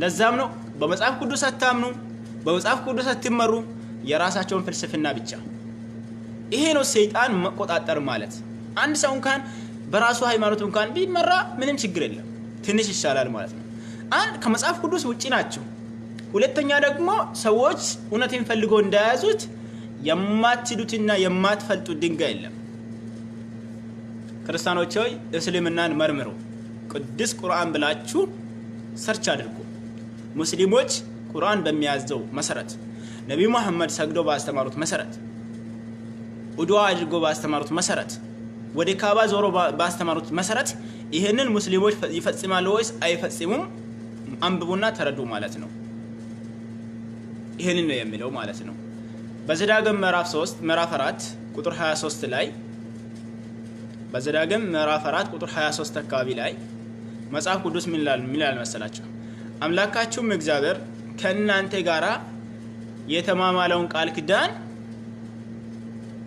ለዛም ነው በመጽሐፍ ቅዱስ አታምኑ፣ በመጽሐፍ ቅዱስ አትመሩ፣ የራሳቸውን ፍልስፍና ብቻ። ይሄ ነው ሰይጣን መቆጣጠር ማለት። አንድ ሰው እንኳን በራሱ ሃይማኖት እንኳን ቢመራ ምንም ችግር የለም፣ ትንሽ ይሻላል ማለት ነው። አንድ ከመጽሐፍ ቅዱስ ውጪ ናቸው። ሁለተኛ ደግሞ ሰዎች እውነትን ፈልገው እንዳያዙት የማትችሉትና የማትፈልጡት ድንጋይ የለም። ክርስቲያኖች ሆይ እስልምናን መርምሩ፣ ቅዱስ ቁርአን ብላችሁ search አድርጉ። ሙስሊሞች ቁርአን በሚያዘው መሰረት፣ ነቢዩ መሐመድ ሰግዶ ባስተማሩት መሰረት፣ ዱዓ አድርጎ ባስተማሩት መሰረት፣ ወደ ካባ ዞሮ ባስተማሩት መሰረት ይህንን ሙስሊሞች ይፈጽማሉ ወይስ አይፈጽሙም? አንብቡና ተረዱ ማለት ነው። ይህንን ነው የሚለው ማለት ነው። በዘዳግም ምዕራፍ 3 ምዕራፍ 4 ቁጥር 23 ላይ፣ በዘዳግም ምዕራፍ 4 ቁጥር 23 አካባቢ ላይ መጽሐፍ ቅዱስ ምን ይላል መሰላችሁ? አምላካችሁም እግዚአብሔር ከእናንተ ጋራ የተማማለውን ቃል ኪዳን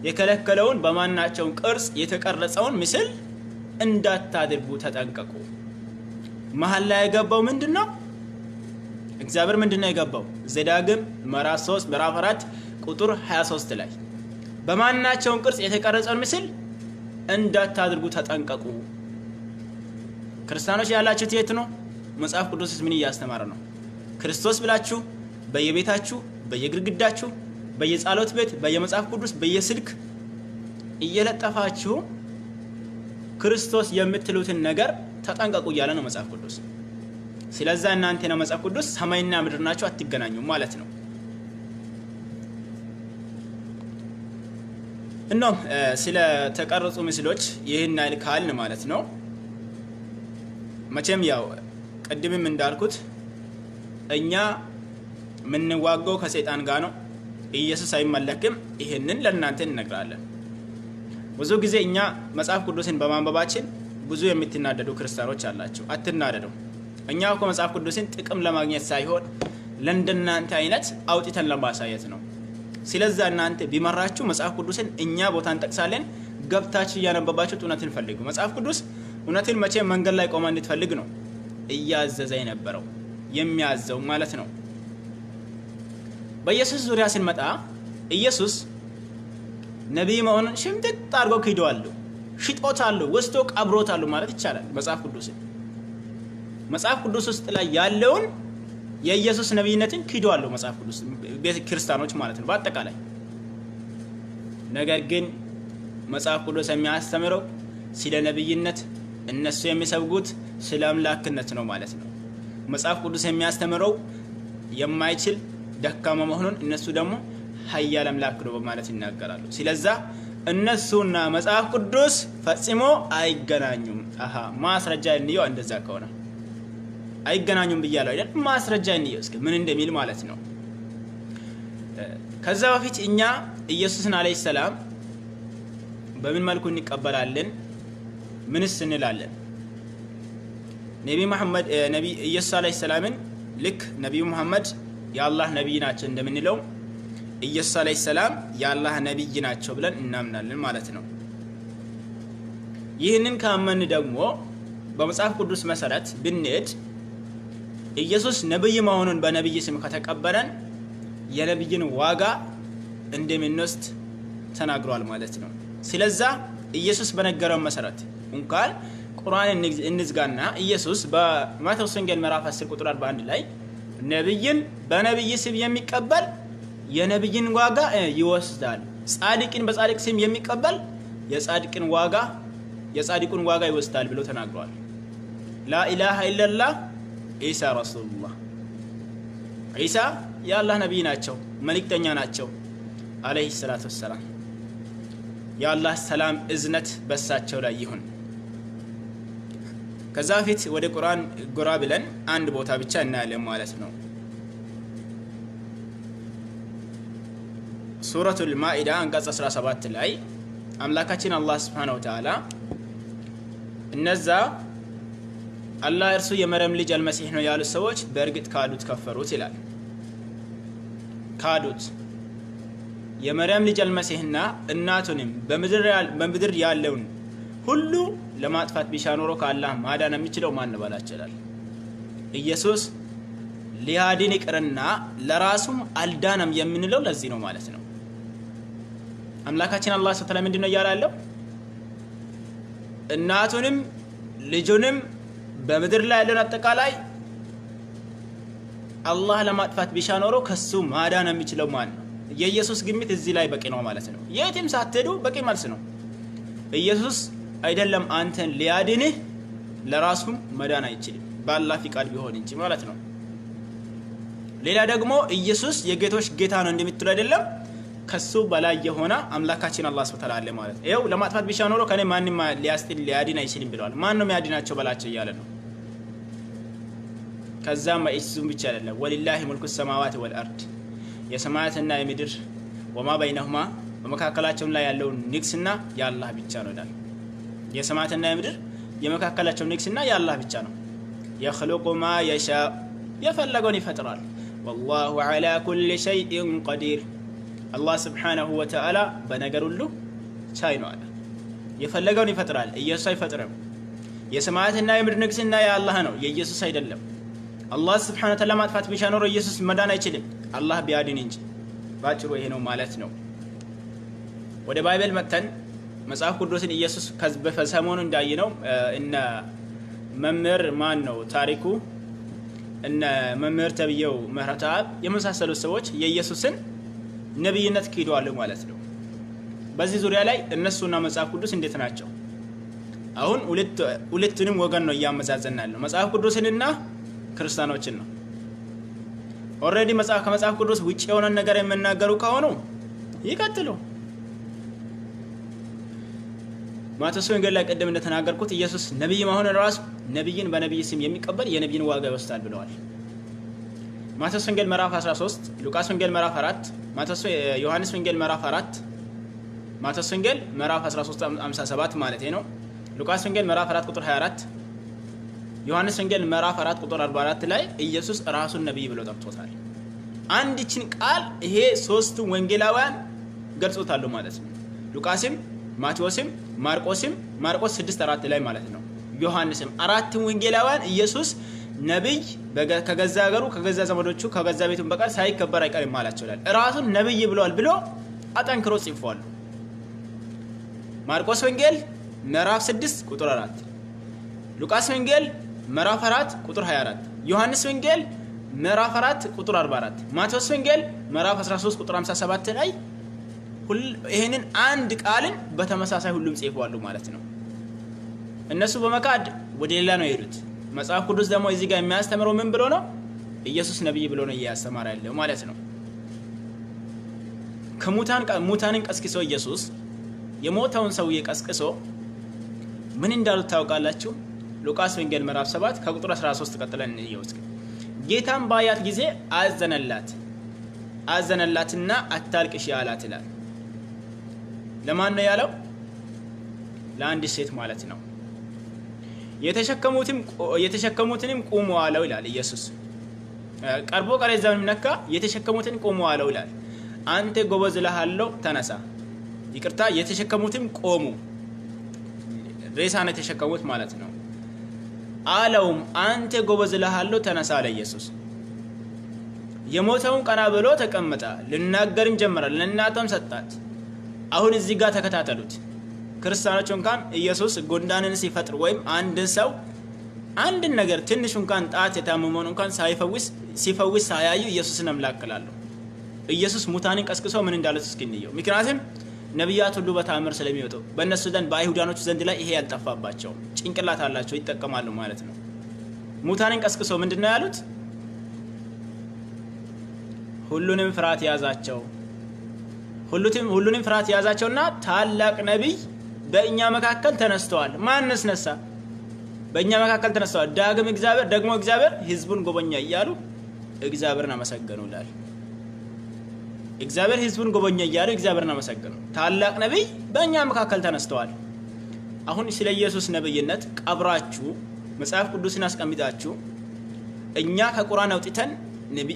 የከለከለውን በማናቸውን ቅርጽ የተቀረጸውን ምስል እንዳታደርጉ ተጠንቀቁ። መሀል ላይ የገባው ምንድን ነው? እግዚአብሔር ምንድን ነው የገባው? ዘዳግም ምዕራፍ 3 ምዕራፍ 4 ቁጥር 23 ላይ በማናቸውን ቅርጽ የተቀረጸውን ምስል እንዳታደርጉ ተጠንቀቁ። ክርስቲያኖች ያላችሁት የት ነው? መጽሐፍ ቅዱስስ ምን እያስተማረ ነው? ክርስቶስ ብላችሁ በየቤታችሁ፣ በየግድግዳችሁ፣ በየጸሎት ቤት፣ በየመጽሐፍ ቅዱስ፣ በየስልክ እየለጠፋችሁ ክርስቶስ የምትሉትን ነገር ተጠንቀቁ እያለ ነው መጽሐፍ ቅዱስ። ስለዛ እናንተ ነው መጽሐፍ ቅዱስ ሰማይና ምድር ናቸው፣ አትገናኙም ማለት ነው። እናም ስለ ተቀረጹ ምስሎች ይህን ያህል ካልን ማለት ነው። መቼም ያው ቅድምም እንዳልኩት እኛ የምንዋጋው ከሰይጣን ጋር ነው። ኢየሱስ አይመለክም። ይህንን ለእናንተ እንነግራለን። ብዙ ጊዜ እኛ መጽሐፍ ቅዱስን በማንበባችን ብዙ የምትናደዱ ክርስቲያኖች አላቸው። አትናደዱ። እኛ እኮ መጽሐፍ ቅዱስን ጥቅም ለማግኘት ሳይሆን ለእንደናንተ አይነት አውጥተን ለማሳየት ነው። ስለዛ እናንተ ቢመራችሁ መጽሐፍ ቅዱስን እኛ ቦታ እንጠቅሳለን። ገብታችሁ እያነበባችሁ እውነትን ፈልጉ። መጽሐፍ ቅዱስ እውነትን መቼ መንገድ ላይ ቆማ እንድትፈልግ ነው እያዘዘ የነበረው የሚያዘው ማለት ነው። በኢየሱስ ዙሪያ ስንመጣ ኢየሱስ ነቢይ መሆኑን ሽምጥጥ አድርጎ ክደዋል፣ ሽጦታል፣ ወስዶ ቀብሮታል ማለት ይቻላል። መጽሐፍ ቅዱስን መጽሐፍ ቅዱስ ውስጥ ላይ ያለውን የኢየሱስ ነቢይነትን ክደዋል መጽሐፍ ቅዱስ ቤተ ክርስቲያኖች ማለት ነው በአጠቃላይ። ነገር ግን መጽሐፍ ቅዱስ የሚያስተምረው ስለ ነቢይነት፣ እነሱ የሚሰብኩት ስለ አምላክነት ነው ማለት ነው። መጽሐፍ ቅዱስ የሚያስተምረው የማይችል ደካማ መሆኑን፣ እነሱ ደግሞ ኃያል አምላክ ነው በማለት ይናገራሉ። ስለዛ እነሱና መጽሐፍ ቅዱስ ፈጽሞ አይገናኙም። አሃ ማስረጃ እንየው። እንደዛ ከሆነ አይገናኙም ብያለሁ አይደል? ማስረጃ እንየው እስኪ ምን እንደሚል ማለት ነው። ከዛ በፊት እኛ ኢየሱስን አለይሂ ሰላም በምን መልኩ እንቀበላለን? ምንስ እንላለን? ነቢ መሐመድ ነቢ ኢየሱስ አለይሂ ሰላምን ልክ ነቢዩ መሐመድ የአላህ ነቢይ ናቸው እንደምንለው ኢየሱስ አለይሂ ሰላም የአላህ ነቢይ ናቸው ብለን እናምናለን ማለት ነው። ይህንን ካመን ደግሞ በመጽሐፍ ቅዱስ መሰረት ብንሄድ ኢየሱስ ነብይ መሆኑን በነብይ ስም ከተቀበለን የነብይን ዋጋ እንደምንወስድ ተናግሯል ማለት ነው። ስለዛ ኢየሱስ በነገረው መሰረት እንኳን ቁርአንን እንዝጋና ኢየሱስ በማቴዎስ ወንጌል ምዕራፍ 10 ቁጥር 41 ላይ ነብይን በነብይ ስም የሚቀበል የነብይን ዋጋ ይወስዳል፣ ጻድቅን በጻድቅ ስም የሚቀበል የጻድቁን ዋጋ ይወስዳል ብሎ ተናግሯል። ላኢላሃ ኢለላህ ኢሳ ረሱሉላህ። ዒሳ የአላህ ነቢይ ናቸው፣ መልእክተኛ ናቸው አለይሂ ሰላቱ ወሰላም። የአላህ ሰላም እዝነት በሳቸው ላይ ይሁን። ከዛ በፊት ወደ ቁርአን ጎራ ብለን አንድ ቦታ ብቻ እናያለን ማለት ነው። ሱረቱል ማኢዳ አንቀጽ 17 ላይ አምላካችን አላህ ስብሓነሁ ወተዓላ እነዛ አላህ እርሱ የመርየም ልጅ አልመሲህ ነው ያሉት ሰዎች በእርግጥ ካዱት ከፈሩት ይላል። ካዱት የመርየም ልጅ አልመሲህና እናቱንም በምድር ያለውን ሁሉ ለማጥፋት ቢሻ ኖሮ ከአላህ ማዳን የሚችለው ማን ነው ባላቸው ይላል። ኢየሱስ ሊያድን ይቅርና ለራሱም አልዳነም የምንለው ለዚህ ነው ማለት ነው። አምላካችን አላህ ሱብሓነሁ ወተዓላ ምንድነው እያለ ያለው? እናቱንም ልጁንም በምድር ላይ ያለውን አጠቃላይ አላህ ለማጥፋት ቢሻ ኖሮ ከሱ ማዳን የሚችለው ማን ነው? የኢየሱስ ግምት እዚህ ላይ በቂ ነው ማለት ነው። የትም ሳትሄዱ በቂ መልስ ነው። ኢየሱስ አይደለም አንተን ሊያድንህ ለራሱም መዳን አይችልም በአላህ ፍቃድ ቢሆን እንጂ ማለት ነው። ሌላ ደግሞ ኢየሱስ የጌቶች ጌታ ነው እንደምትሉ አይደለም፣ ከሱ በላይ የሆነ አምላካችን አላህ ሱብሓነሁ ወተዓላ አለ ማለት ነው። ይኸው ለማጥፋት ቢሻ ኖሮ ከኔ ማንም ሊያስጥል ሊያድን አይችልም ብለዋል። ማን ነው የሚያድናቸው በላቸው እያለ ነው። ከዛም እሱም ብቻ አይደለም፣ ወሊላሂ ሙልኩ ሰማዋት ወልአርድ የሰማያትና የምድር ወማ በይነሁማ በመካከላቸው ላይ ያለውን ንግስና የአላህ ብቻ ነው ይላል። የሰማያትና የምድር የመካከላቸው ንግስና የአላህ ብቻ ነው። የኽሉቁ ማ የሻ የፈለገውን ይፈጥራል። ወላሁ ዐላ ኩሊ ሸይእን ቀዲር አላህ ስብሓነሁ ወተዓላ በነገር ሁሉ ቻይ ነው አለ። የፈለገውን ይፈጥራል፣ ኢየሱስ አይፈጥርም። የሰማያትና የምድር ንግስና የአላህ ነው፣ የኢየሱስ አይደለም። አላህ ስብሓነሁ ወተዓላ ማጥፋት ቢሻ ኖሮ ኢየሱስ መዳን አይችልም፣ አላህ ቢያድን እንጂ። ባጭሩ ይሄ ነው ማለት ነው። ወደ Bible መጥተን መጽሐፍ ቅዱስን ኢየሱስ ሰሞኑ እንዳየነው እነ መምህር ማን ነው ታሪኩ እነ መምህር ተብዬው ምህረተአብ የመሳሰሉት ሰዎች የኢየሱስን ነብይነት ክደዋል ማለት ነው። በዚህ ዙሪያ ላይ እነሱና መጽሐፍ ቅዱስ እንዴት ናቸው? አሁን ሁለቱንም ወገን ነው እያመዛዘን ያለው፣ መጽሐፍ ቅዱስንና ክርስቲያኖችን ነው። Already ከመጽሐፍ ቅዱስ ውጭ የሆነን ነገር የሚናገሩ ከሆኑ ይቀጥሉ። ማቴዎስ ወንጌል ላይ ቅድም እንደተናገርኩት ኢየሱስ ነብይ መሆኑን ራሱ ነብይን በነብይ ስም የሚቀበል የነብይን ዋጋ ይወስዳል ብለዋል። ማቴዎስ ወንጌል ምዕራፍ 13፣ ሉቃስ ወንጌል ምዕራፍ 4፣ ዮሐንስ ወንጌል ምዕራፍ 4፣ ማቴዎስ ወንጌል ምዕራፍ 13 57 ማለት ነው። ሉቃስ ወንጌል ምዕራፍ 4 ቁጥር 24፣ ዮሐንስ ወንጌል ምዕራፍ 4 ቁጥር 44 ላይ ኢየሱስ ራሱን ነብይ ብሎ ጠርቶታል። አንድችን ቃል ይሄ ሶስቱ ወንጌላውያን ገልጾታሉ ማለት ነው። ሉቃስም ማቴዎስም ማርቆስም ማርቆስ 6:4 ላይ ማለት ነው። ዮሐንስም አራቱም ወንጌላውያን ኢየሱስ ነብይ ከገዛ ሀገሩ ከገዛ ዘመዶቹ ከገዛ ቤቱን በቀር ሳይከበር አይቀርም አላቸው ይላል። ራሱን ነብይ ብለዋል ብሎ አጠንክሮ ጽፏል። ማርቆስ ወንጌል ምዕራፍ 6 ቁጥር 4፣ ሉቃስ ወንጌል ምዕራፍ 4 ቁጥር 24፣ ዮሐንስ ወንጌል ምዕራፍ 4 ቁጥር 44፣ ማቴዎስ ወንጌል ምዕራፍ 13 ቁጥር 57 ላይ ይህንን አንድ ቃልን በተመሳሳይ ሁሉም ጽፈዋል ማለት ነው። እነሱ በመካድ ወደ ሌላ ነው የሄዱት። መጽሐፍ ቅዱስ ደግሞ እዚህ ጋር የሚያስተምረው ምን ብሎ ነው? ኢየሱስ ነብይ ብሎ ነው እያስተማረ ያለው ማለት ነው። ከሙታንን ቀስቅሶ ኢየሱስ የሞተውን ሰውዬ ቀስቅሶ ምን እንዳሉት ታውቃላችሁ? ሉቃስ ወንጌል ምዕራፍ 7 ከቁጥር 13 ቀጥለን እንየው እስኪ። ጌታም ባያት ጊዜ አዘነላትና አታልቅሽ አላት ይላል። ለማን ነው ያለው? ለአንድ ሴት ማለት ነው። የተሸከሙትንም ቁሙ አለው ይላል ኢየሱስ። ቀርቦ ቀሬዛውን ነካ፣ የተሸከሙትን ቁሙ አለው ይላል። አንተ ጎበዝ እልሃለሁ ተነሳ። ይቅርታ፣ የተሸከሙትም ቆሙ። ሬሳን የተሸከሙት ማለት ነው። አለውም አንተ ጎበዝ እልሃለሁ ተነሳ አለ ኢየሱስ። የሞተውን ቀና ብሎ ተቀመጠ፣ ልናገርም ጀመረ። ለእናቷም ሰጣት። አሁን እዚህ ጋር ተከታተሉት። ክርስቲያኖች እንኳን ኢየሱስ ጉንዳንን ሲፈጥር ወይም አንድን ሰው አንድን ነገር ትንሽ እንኳን ጣት የታመመውን እንኳን ሳይፈውስ ሲፈውስ ሳያዩ ኢየሱስን አምላክ ይላሉ። ኢየሱስ ሙታንን ቀስቅሶ ምን እንዳሉት እስኪ እንየው። ምክንያቱም ነቢያት ሁሉ በተአምር ስለሚወጡ በእነሱ ዘንድ በአይሁዳኖች ዘንድ ላይ ይሄ ያልጠፋባቸው ጭንቅላት አላቸው፣ ይጠቀማሉ ማለት ነው። ሙታንን ቀስቅሶ ምንድን ነው ያሉት? ሁሉንም ፍርሃት ያዛቸው፣ ሁሉንም ፍርሃት ያዛቸውና ታላቅ ነቢይ በእኛ መካከል ተነስተዋል። ማንስ ነሳ? በእኛ መካከል ተነስተዋል። ዳግም እግዚአብሔር ደግሞ እግዚአብሔር ሕዝቡን ጎበኛ እያሉ እግዚአብሔርን አመሰገኑ ይላል። እግዚአብሔር ሕዝቡን ጎበኛ እያሉ እግዚአብሔርን አመሰገኑ። ታላቅ ነቢይ በእኛ መካከል ተነስተዋል። አሁን ስለ ኢየሱስ ነቢይነት ቀብራችሁ መጽሐፍ ቅዱስን አስቀምጣችሁ እኛ ከቁርአን አውጥተን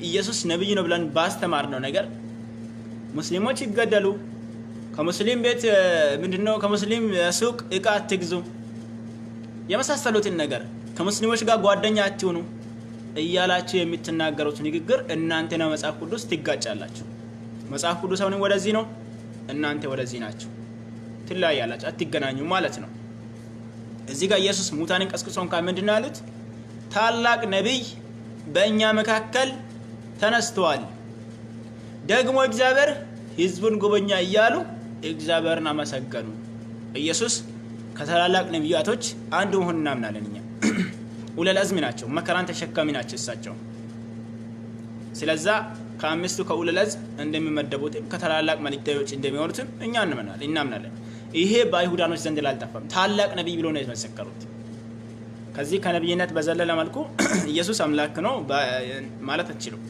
ኢየሱስ ነቢይ ነው ብለን ባስተማርነው ነገር ሙስሊሞች ይገደሉ፣ ከሙስሊም ቤት ምንድነው ከሙስሊም ሱቅ እቃ አትግዙ፣ የመሳሰሉትን ነገር ከሙስሊሞች ጋር ጓደኛ አትሁኑ እያላችሁ የምትናገሩት ንግግር እናንተና መጽሐፍ ቅዱስ ትጋጫላችሁ። መጽሐፍ ቅዱስ አሁንም ወደዚህ ነው፣ እናንተ ወደዚህ ናችሁ። ትለያያላችሁ፣ አትገናኙ ማለት ነው። እዚህ ጋር ኢየሱስ ሙታንን ቀስቅሶ እንኳን ምንድን ነው ያሉት? ታላቅ ነቢይ በእኛ መካከል ተነስተዋል፣ ደግሞ እግዚአብሔር ሕዝቡን ጎበኛ እያሉ እግዚአብሔርን አመሰገኑ። ኢየሱስ ከታላላቅ ነቢያቶች አንዱ መሆኑን እናምናለን እኛ። ኡሉል አዝሚ ናቸው፣ መከራን ተሸካሚ ናቸው እሳቸው። ስለዛ ከአምስቱ ከኡሉል አዝም እንደሚመደቡትም ከታላላቅ መልእክተኞች እንደሚሆኑትም እኛ እናምናለን። ይሄ በአይሁዳኖች ዘንድ ላልጠፋም ታላቅ ነቢይ ብሎ ነው የመሰከሩት። ከዚህ ከነቢይነት በዘለለ መልኩ ኢየሱስ አምላክ ነው ማለት አትችሉም።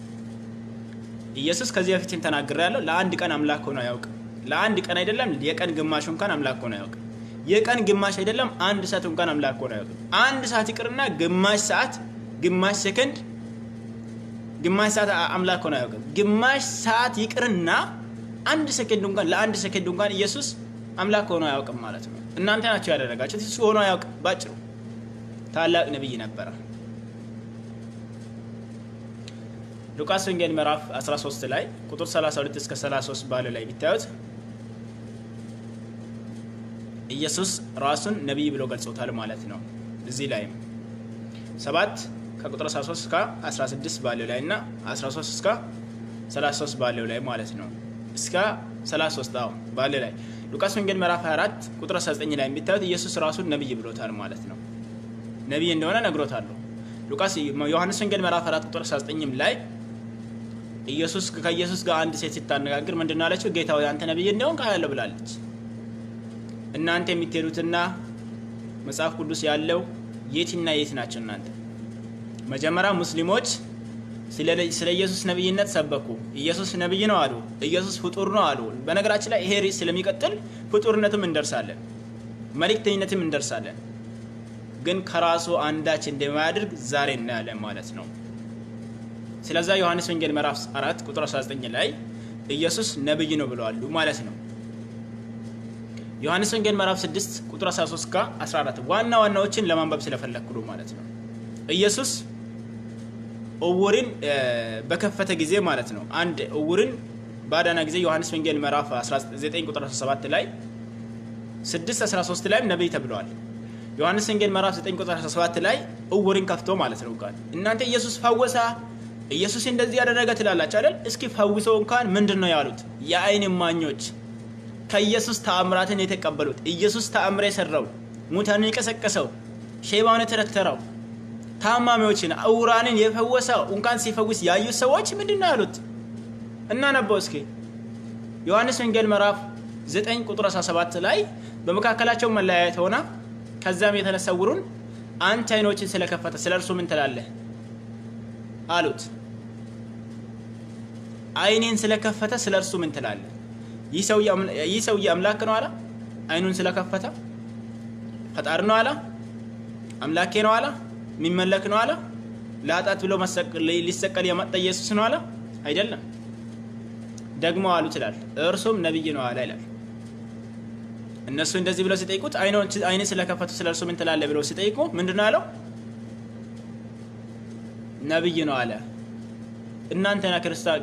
ኢየሱስ ከዚህ በፊትም ተናግሬያለሁ፣ ለአንድ ቀን አምላክ ሆኖ አያውቅም። ለአንድ ቀን አይደለም የቀን ግማሽ እንኳን አምላክ ሆኖ አያውቅም። የቀን ግማሽ አይደለም አንድ ሰዓት እንኳን አምላክ ሆኖ አያውቅም። አንድ ሰዓት ይቅርና ግማሽ ሰዓት፣ ግማሽ ሰከንድ፣ ግማሽ ሰዓት አምላክ ሆኖ አያውቅም። ግማሽ ሰዓት ይቅርና አንድ ሰከንድ እንኳን ለአንድ ሰከንድ እንኳን ኢየሱስ አምላክ ሆኖ አያውቅም ማለት ነው። እናንተ ናችሁ ያደረጋችሁት፣ እሱ ሆኖ አያውቅም። ባጭሩ ታላቅ ነቢይ ነበረ። ሉቃስ ወንጌል ምዕራፍ 13 ላይ ቁጥር 32 እስከ 33 ባለው ላይ ቢታዩት ኢየሱስ ራሱን ነቢይ ብሎ ገልጾታል ማለት ነው። እዚህ ላይም 7 ከቁጥር 13 እስከ 16 ባለው ላይ እና 13 እስከ 33 ባለው ላይ ማለት ነው። እስከ 33 አዎ ባለው ላይ ሉቃስ ወንጌል ምዕራፍ 24 ቁጥር 19 ላይ ቢታዩት ኢየሱስ ራሱን ነቢይ ብሎታል ማለት ነው። ነቢይ እንደሆነ ነግሮታል። ሉቃስ ዮሐንስ ወንጌል ምዕራፍ 4 ቁጥር 19 ላይ ኢየሱስ ከኢየሱስ ጋር አንድ ሴት ስታነጋግር ምንድነው አለችው? ጌታ ሆይ አንተ ነቢይ እንደሆንክ አያለሁ ብላለች። እናንተ የምትሄዱትና መጽሐፍ ቅዱስ ያለው የትና የት ናቸው እናንተ? መጀመሪያ ሙስሊሞች ስለ ኢየሱስ ነቢይነት ሰበኩ። ኢየሱስ ነቢይ ነው አሉ። ኢየሱስ ፍጡር ነው አሉ። በነገራችን ላይ ይሄ ርዕስ ስለሚቀጥል ፍጡርነትም እንደርሳለን፣ መልእክተኝነትም እንደርሳለን። ግን ከራሱ አንዳች እንደማያደርግ ዛሬ እናያለን ማለት ነው። ስለዛ ዮሐንስ ወንጌል ምዕራፍ 4 ቁጥር 19 ላይ ኢየሱስ ነብይ ነው ብለዋል ማለት ነው። ዮሐንስ ወንጌል ምዕራፍ 6 ቁጥር 13 እስከ 14 ዋና ዋናዎችን ለማንበብ ስለፈለኩ ነው ማለት ነው። ኢየሱስ እውርን በከፈተ ጊዜ ማለት ነው። አንድ እውርን ባዳና ጊዜ ዮሐንስ ወንጌል ምዕራፍ 19 ቁጥር 17 ላይ 6:13 ላይም ነብይ ተብለዋል። ዮሐንስ ወንጌል ምዕራፍ 9 ቁጥር 17 ላይ እውርን ከፍቶ ማለት ነው። እንኳን እናንተ ኢየሱስ ፈወሳ፣ ኢየሱስ እንደዚህ ያደረገ ትላላችሁ አይደል? እስኪ ፈውሰው እንኳን ምንድነው ያሉት? የአይን እማኞች ከኢየሱስ ተአምራትን የተቀበሉት፣ ኢየሱስ ተአምር የሰራው፣ ሙታንን የቀሰቀሰው፣ ሼባውን የተረተረው፣ ታማሚዎችን እውራንን የፈወሰው እንኳን ሲፈውስ ያዩ ሰዎች ምንድነው ያሉት? እናነበው እስኪ። ዮሐንስ ወንጌል ምዕራፍ 9 ቁጥር 17 ላይ በመካከላቸው መለያየት ሆና ከዛም የተነሳ ዕውሩን አንተ ዓይኖችን ስለከፈተ ስለ እርሱ ምን ትላለህ አሉት። ዓይኔን ስለከፈተ ስለ እርሱ ምን ትላለህ? ይህ ሰውዬ አምላክ ነው አለ? ዓይኑን ስለከፈተ ፈጣሪ ነው አለ? አምላኬ ነው አለ? የሚመለክ ነው አለ? ለኃጢአት ብሎ ሊሰቀል የመጣ ኢየሱስ ነው አለ? አይደለም። ደግሞ አሉት ይላል። እርሱም ነብይ ነው አለ ይላል። እነሱ እንደዚህ ብለው ሲጠይቁት ዓይንን ስለከፈቱ ስለ እርሱ ምን ትላለህ ብለው ሲጠይቁ ምንድነው ያለው? ነብይ ነው አለ። እናንተና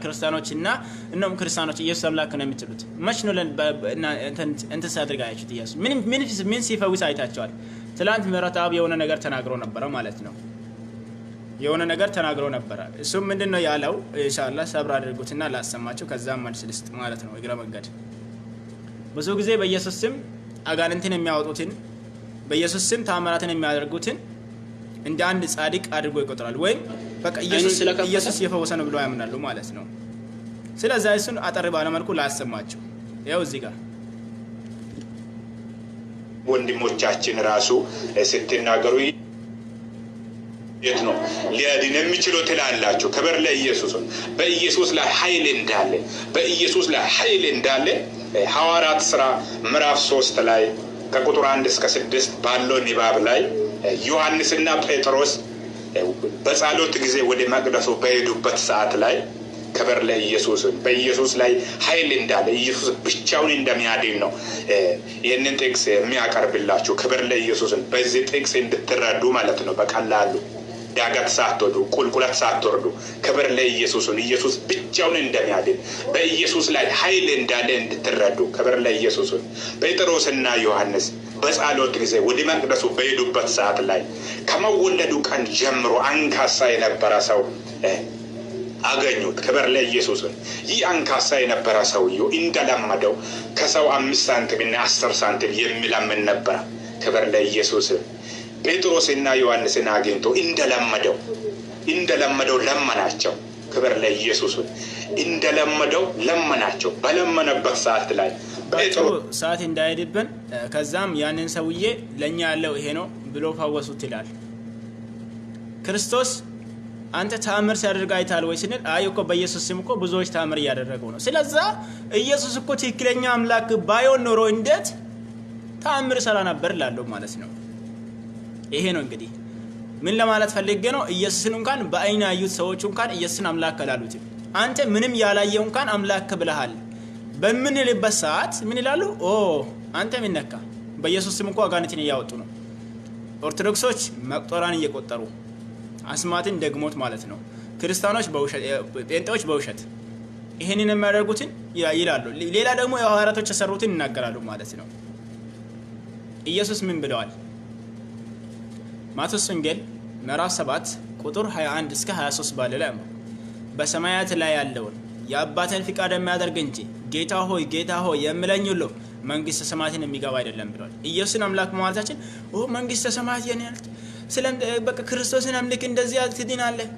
ክርስቲያኖች እና እነም ክርስቲያኖች ኢየሱስ አምላክ ነው የምትሉት መች ነው እንትን ሲያደርግ አያችሁት? ኢየሱስ ምን ሲፈውስ አይታቸዋል? ትላንት ምህረተአብ የሆነ ነገር ተናግሮ ነበረ ማለት ነው። የሆነ ነገር ተናግሮ ነበረ። እሱም ምንድን ነው ያለው? ኢንሻአላህ ሰብር አድርጉትና ላሰማችሁ፣ ከዛም መልስ ልስጥ ማለት ነው። እግረ መንገድ ብዙ ጊዜ በኢየሱስ ስም አጋንንትን የሚያወጡትን፣ በኢየሱስ ስም ታምራትን የሚያደርጉትን እንደ አንድ ጻድቅ አድርጎ ይቆጥራል። ወይም በቃ ኢየሱስ የፈወሰ ነው ብሎ ያምናሉ ማለት ነው። ስለዛ እሱን አጠር ባለ መልኩ ላሰማችሁ። ያው እዚህ ጋር ወንድሞቻችን ራሱ ስትናገሩ የት ነው ሊያድን የሚችለው ትላላችሁ። ክብር ለኢየሱስ። በኢየሱስ ላይ ኃይል እንዳለ፣ በኢየሱስ ላይ ኃይል እንዳለ ሐዋርያት ስራ ምዕራፍ 3 ላይ ከቁጥር 1 እስከ 6 ባለው ንባብ ላይ ዮሐንስና ጴጥሮስ በጸሎት ጊዜ ወደ መቅደሱ በሄዱበት ሰዓት ላይ፣ ክብር ለኢየሱስ፣ በኢየሱስ ላይ ኃይል እንዳለ፣ ኢየሱስ ብቻውን እንደሚያድን ነው ይህንን ጥቅስ የሚያቀርብላችሁ። ክብር ለኢየሱስን በዚህ ጥቅስ እንድትረዱ ማለት ነው። በቀላሉ ዳገት ሳትወዱ ቁልቁለት ሳትወርዱ፣ ክብር ለኢየሱስን፣ ኢየሱስ ብቻውን እንደሚያድን፣ በኢየሱስ ላይ ኃይል እንዳለ እንድትረዱ። ክብር ለኢየሱስን። ጴጥሮስና ዮሐንስ በጸሎት ጊዜ ወደ መቅደሱ በሄዱበት ሰዓት ላይ ከመወለዱ ቀን ጀምሮ አንካሳ የነበረ ሰው አገኙት። ክብር ለኢየሱስን። ይህ አንካሳ የነበረ ሰውዬው እንደለመደው ከሰው 5 ሳንቲም እና 10 ሳንቲም የሚለምን ነበረ። ክብር ለኢየሱስን። ጴጥሮስና ዮሐንስን አግኝቶ እንደለመደው ለመናቸው። ክብር ለኢየሱስን። እንደለመደው ለመናቸው። በለመነበት ሰዓት ላይ ባጭሩ ሰዓት እንዳይሄድብን፣ ከዛም ያንን ሰውዬ ለእኛ ያለው ይሄ ነው ብሎ ፈወሱት ይላል። ክርስቶስ አንተ ተአምር ሲያደርግ አይተሃል ወይ ስንል፣ አይ እኮ በኢየሱስ ስም እኮ ብዙዎች ተአምር እያደረጉ ነው። ስለዛ ኢየሱስ እኮ ትክክለኛ አምላክ ባይሆን ኖሮ እንዴት ተአምር ሰራ ነበር እላለሁ ማለት ነው። ይሄ ነው እንግዲህ ምን ለማለት ፈልጌ ነው። ኢየሱስን እንኳን በአይን ያዩት ሰዎች እንኳን ኢየሱስን አምላክ አላሉትም። አንተ ምንም ያላየው እንኳን አምላክ ብለሃል በምንልበት ሰዓት ምን ይላሉ? ኦ አንተ ምን ነካ? በኢየሱስ ስም እኮ አጋንንትን እያወጡ ነው። ኦርቶዶክሶች መቁጠራን እየቆጠሩ አስማትን ደግሞት ማለት ነው። ክርስቲያኖች በውሸት፣ ጴንጤዎች በውሸት ይህንን የሚያደርጉትን ይላሉ። ሌላ ደግሞ የሐዋርያቶች የሰሩትን ይናገራሉ ማለት ነው። ኢየሱስ ምን ብለዋል? ማቴዎስ ወንጌል ምዕራፍ 7 ቁጥር 21 እስከ 23 ባለ ላይ፣ በሰማያት ላይ ያለውን የአባትን ፍቃድ የሚያደርግ እንጂ ጌታ ሆይ ጌታ ሆይ የሚለኝ ሁሉ መንግስተ ሰማያትን የሚገባ አይደለም ብለዋል። ኢየሱስን አምላክ ማለታችን ኦ መንግስተ ሰማያት የኔ ናት፣ ስለ በቃ ክርስቶስን አምልክ እንደዚህ ትድናለህ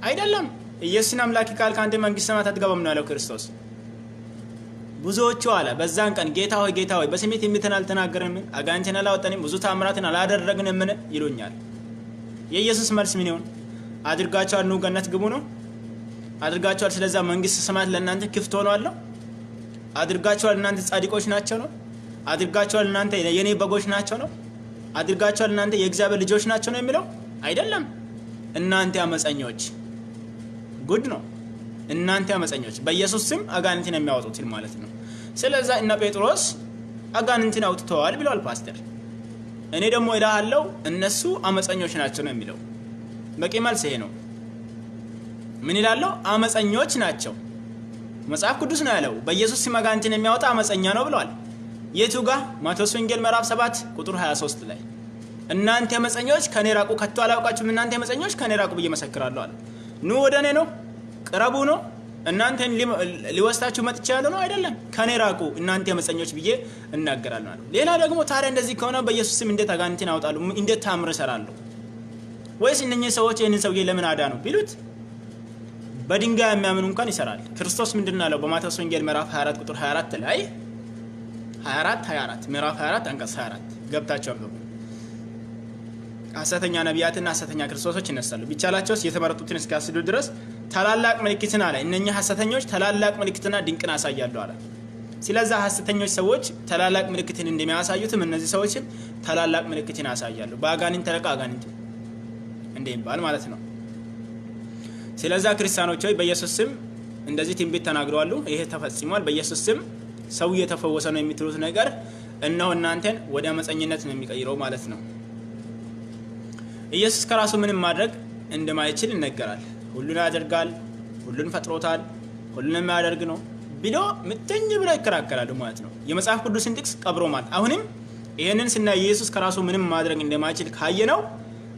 አይደለም። ኢየሱስን አምላክ ካልክ አንተ መንግስተ ሰማያት አትገባም ነው ያለው ክርስቶስ። ብዙዎቹ አለ በዛን ቀን ጌታ ሆይ ጌታ ሆይ በስምህ ትንቢትን አልተናገርንምን? አጋንንትን አላወጣንም? ብዙ ተአምራትን አላደረግንምን? ይሉኛል። የኢየሱስ መልስ ምን ይሆን? አድርጋችኋል፣ ኑ ገነት ግቡ ነው? አድርጋችኋል፣ ስለዛ መንግስተ ሰማያት ለእናንተ ክፍት ሆኗል ነው? አድርጋችኋል፣ እናንተ ጻድቆች ናቸው ነው? አድርጋችኋል፣ እናንተ የኔ በጎች ናቸው ነው? አድርጋችኋል፣ እናንተ የእግዚአብሔር ልጆች ናቸው ነው የሚለው? አይደለም። እናንተ አመፀኞች፣ ጉድ ነው። እናንተ አመፀኞች በኢየሱስ ስም አጋንንትን የሚያወጡትን ማለት ነው። ስለዛ እነ ጴጥሮስ አጋንንትን አውጥተዋል ብለዋል ፓስተር። እኔ ደግሞ እልሃለሁ እነሱ አመፀኞች ናቸው ነው የሚለው። በቂ መልስ ይሄ ነው። ምን ይላለው? አመፀኞች ናቸው። መጽሐፍ ቅዱስ ነው ያለው። በኢየሱስ ስም አጋንንትን የሚያወጣ አመፀኛ ነው ብለዋል። የቱ ጋር? ማቴዎስ ወንጌል ምዕራፍ 7 ቁጥር 23 ላይ እናንተ አመፀኞች ከኔ ራቁ፣ ከቶ አላውቃችሁም፣ እናንተ አመፀኞች ከኔ ራቁ ብዬ መሰክራለሁ አለ። ኑ ወደ እኔ ነው፣ ቅረቡ ነው፣ እናንተን ሊወስዳችሁ መጥቻለሁ ነው? አይደለም። ከኔ ራቁ እናንተ አመፀኞች ብዬ እናገራለሁ አለ። ሌላ ደግሞ ታዲያ እንደዚህ ከሆነ በኢየሱስ ስም እንዴት አጋንንትን አወጣለሁ? እንዴት ተአምር እሰራለሁ? ወይስ እነኚህ ሰዎች ይህንን ሰውዬ ለምን አዳኑ ቢሉት በድንጋይ የሚያምኑ እንኳን ይሰራል። ክርስቶስ ምንድን ነው ያለው? በማቴዎስ ወንጌል ምዕራፍ 24 ቁጥር 24 ላይ፣ 24 24፣ ምዕራፍ 24 አንቀጽ 24 ገብታችሁ አንብቡ። ሐሰተኛ ነቢያትና ሐሰተኛ ክርስቶሶች ይነሳሉ፣ ቢቻላቸውስ የተመረጡትን እስኪያስዱ ድረስ ታላላቅ ምልክትን አለ። እነኛ ሐሰተኞች ታላላቅ ምልክትና ድንቅን አሳያሉ አለ። ስለዛ ሐሰተኞች ሰዎች ታላላቅ ምልክትን እንደሚያሳዩትም እነዚህ ሰዎችም ታላላቅ ምልክትን ያሳያሉ። በአጋንንት ተለቃ አጋንንት እንደሚባል ማለት ነው። ስለዛ ክርስቲያኖች ሆይ በኢየሱስ ስም እንደዚህ ትንቢት ተናግረዋሉ። ይሄ ተፈጽሟል። በኢየሱስ ስም ሰው እየተፈወሰ ነው የሚትሉት ነገር እነሆ እናንተን ወደ አመፀኝነት ነው የሚቀይረው ማለት ነው። ኢየሱስ ከራሱ ምንም ማድረግ እንደማይችል ይነገራል። ሁሉን ያደርጋል። ሁሉን ፈጥሮታል፣ ሁሉን የሚያደርግ ነው ብሎ ምትኝ ብሎ ይከራከራሉ ማለት ነው። የመጽሐፍ ቅዱስን ጥቅስ ቀብሮ ማለት አሁንም ይህንን ስናይ ኢየሱስ ከራሱ ምንም ማድረግ እንደማይችል ካየ ነው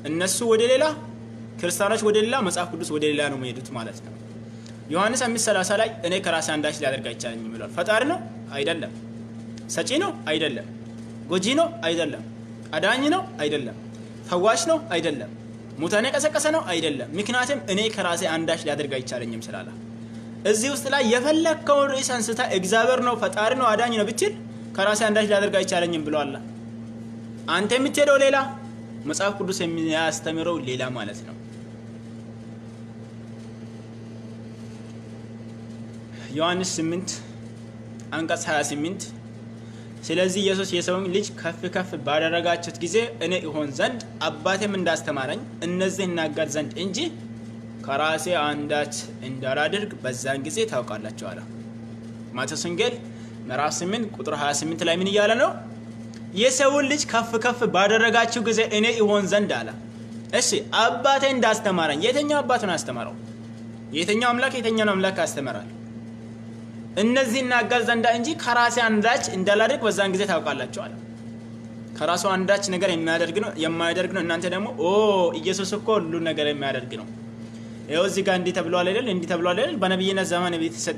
እነሱ ወደ ሌላ፣ ክርስቲያኖች ወደ ሌላ፣ መጽሐፍ ቅዱስ ወደ ሌላ ነው የሚሄዱት ማለት ነው። ዮሐንስ 5:30 ላይ እኔ ከራሴ አንዳች ሊያደርግ አይቻለኝም ብሏል። ፈጣሪ ነው አይደለም። ሰጪ ነው አይደለም። ጎጂ ነው አይደለም። አዳኝ ነው አይደለም። ፈዋሽ ነው አይደለም። ሙታን የቀሰቀሰ ነው አይደለም። ምክንያቱም እኔ ከራሴ አንዳች ሊያደርግ አይቻለኝም ስላለ እዚህ ውስጥ ላይ የፈለግከውን ርዕስ አንስታ እግዚአብሔር ነው፣ ፈጣሪ ነው፣ አዳኝ ነው ብትል ከራሴ አንዳች ሊያደርግ አይቻለኝም ብሏል። አንተ የምትሄደው ሌላ፣ መጽሐፍ ቅዱስ የሚያስተምረው ሌላ ማለት ነው። ዮሐንስ 8 አንቀጽ 28 ስለዚህ ኢየሱስ የሰውን ልጅ ከፍ ከፍ ባደረጋችሁት ጊዜ እኔ እሆን ዘንድ አባቴም እንዳስተማረኝ እነዚህ እናገር ዘንድ እንጂ ከራሴ አንዳች እንዳላደርግ በዛን ጊዜ ታውቃላችሁ አለ። ማቴዎስ ወንጌል ምዕራፍ 8 ቁጥር 28 ላይ ምን እያለ ነው? የሰውን ልጅ ከፍ ከፍ ባደረጋችሁ ጊዜ እኔ እሆን ዘንድ አለ። እሺ አባቴ እንዳስተማረኝ፣ የትኛው አባቱ ነው ያስተማረው? የትኛው አምላክ የትኛውን አምላክ ያስተምራል? እነዚህ እናገር ዘንዳ እንጂ ከራሴ አንዳች እንዳላደርግ በዛን ጊዜ ታውቃላችሁ አለ። ከራሱ አንዳች ነገር የሚያደርግ ነው የማያደርግ ነው። እናንተ ደግሞ ኦ ኢየሱስ እኮ ሁሉ ነገር የሚያደርግ ነው፣ ይኸው እዚህ ጋር እንዲህ ተብሏል አይደል? እንዲህ ተብሏል አይደል? በነቢይነት ዘመን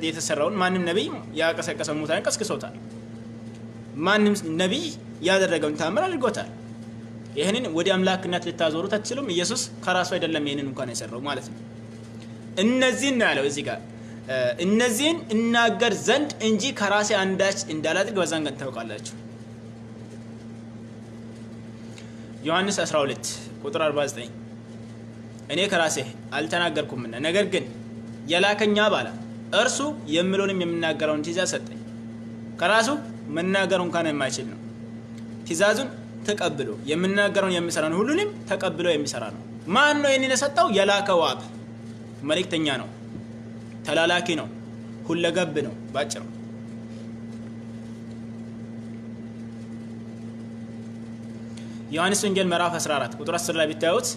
የተሰራውን ማንም ነቢይ ያቀሰቀሰው ሙታን ቀስቅሶታል። ማንም ነቢይ ያደረገውን ታምር አድርጎታል። ይህንን ወደ አምላክነት ልታዞሩት አትችሉም። ኢየሱስ ከራሱ አይደለም ይህንን እንኳን የሰራው ማለት ነው። እነዚህን ነው ያለው እዚህ ጋር እነዚህን እናገር ዘንድ እንጂ ከራሴ አንዳች እንዳላድርግ በዛን ቀን ታውቃላችሁ። ዮሐንስ 12 ቁጥር 49 እኔ ከራሴ አልተናገርኩምና ነገር ግን የላከኝ አብ አለ እርሱ የምለውንም የምናገረውን ትእዛዝ ሰጠኝ። ከራሱ መናገር እንኳን የማይችል ነው። ትእዛዙን ተቀብሎ የምናገረውን የሚሰራውን ሁሉንም ተቀብሎ የሚሰራ ነው። ማን ነው ይህንን የሰጠው? የላከው አብ መልእክተኛ ነው፣ ተላላኪ ነው፣ ሁለገብ ነው። ባጭሩ ዮሐንስ ወንጌል ምዕራፍ 14 ቁጥር 10 ላይ ቢታዩት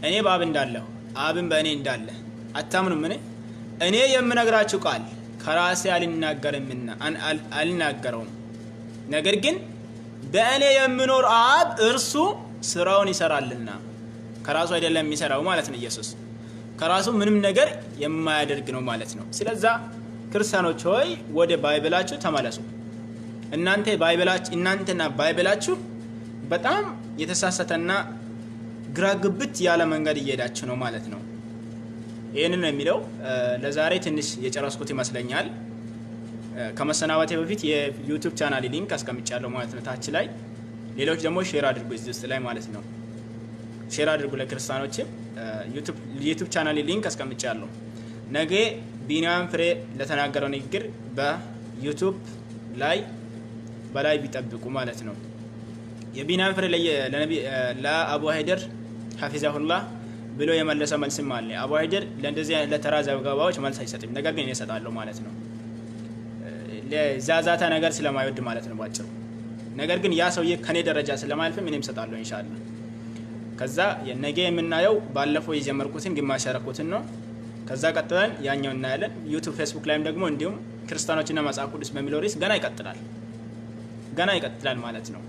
እኔ በአብ እንዳለሁ አብን በእኔ እንዳለ አታምኑምን? እኔ የምነግራችሁ ቃል ከራሴ አልናገርምና አልናገረውም፣ ነገር ግን በእኔ የሚኖር አብ እርሱ ስራውን ይሰራልና። ከራሱ አይደለም የሚሰራው ማለት ነው። ኢየሱስ ከራሱ ምንም ነገር የማያደርግ ነው ማለት ነው። ስለዛ ክርስቲያኖች ሆይ ወደ Bible ኣችሁ ተመለሱ። እናንተ Bible ኣችሁ እናንተና Bible ኣችሁ በጣም የተሳሳተና ግራ ግብት ያለ መንገድ እየሄዳችሁ ነው ማለት ነው። ይህንን ነው የሚለው። ለዛሬ ትንሽ የጨረስኩት ይመስለኛል። ከመሰናበቴ በፊት የ YouTube channel link አስቀምጫለሁ ማለት ነው ታች ላይ። ሌሎች ደግሞ share አድርጉ እዚህ ውስጥ ላይ ማለት ነው። Share አድርጉ ለክርስቲያኖችም። YouTube channel link አስቀምጫለሁ። ነገ ቢኒያም ፍሬ ለተናገረው ንግግር በ YouTube ላይ በላይ ቢጠብቁ ማለት ነው። የቢኒያም ፍሬ ለአቡ ሀይደር حفظه الله ብሎ የመለሰ መልስም አለ። አቡ ሀይደር ለእንደዚህ ለተራ ዘገባዎች መልስ አይሰጥም፣ ነገር ግን እኔ እሰጣለሁ ማለት ነው። ለዛዛታ ነገር ስለማይወድ ማለት ነው ባጭሩ። ነገር ግን ያ ሰውዬ ከኔ ደረጃ ስለማያልፍም እኔም እሰጣለሁ ኢንሻአላህ። ከዛ ነገ የምናየው ባለፈው የጀመርኩትን ግማሽ ያረኩትን ነው። ከዛ ቀጥለን ያኛው እናያለን። YouTube፣ Facebook ላይም ደግሞ እንዲሁም ክርስቲያኖችና መጽሐፍ ቅዱስ በሚለው ርዕስ ገና ይቀጥላል፣ ገና ይቀጥላል ማለት ነው።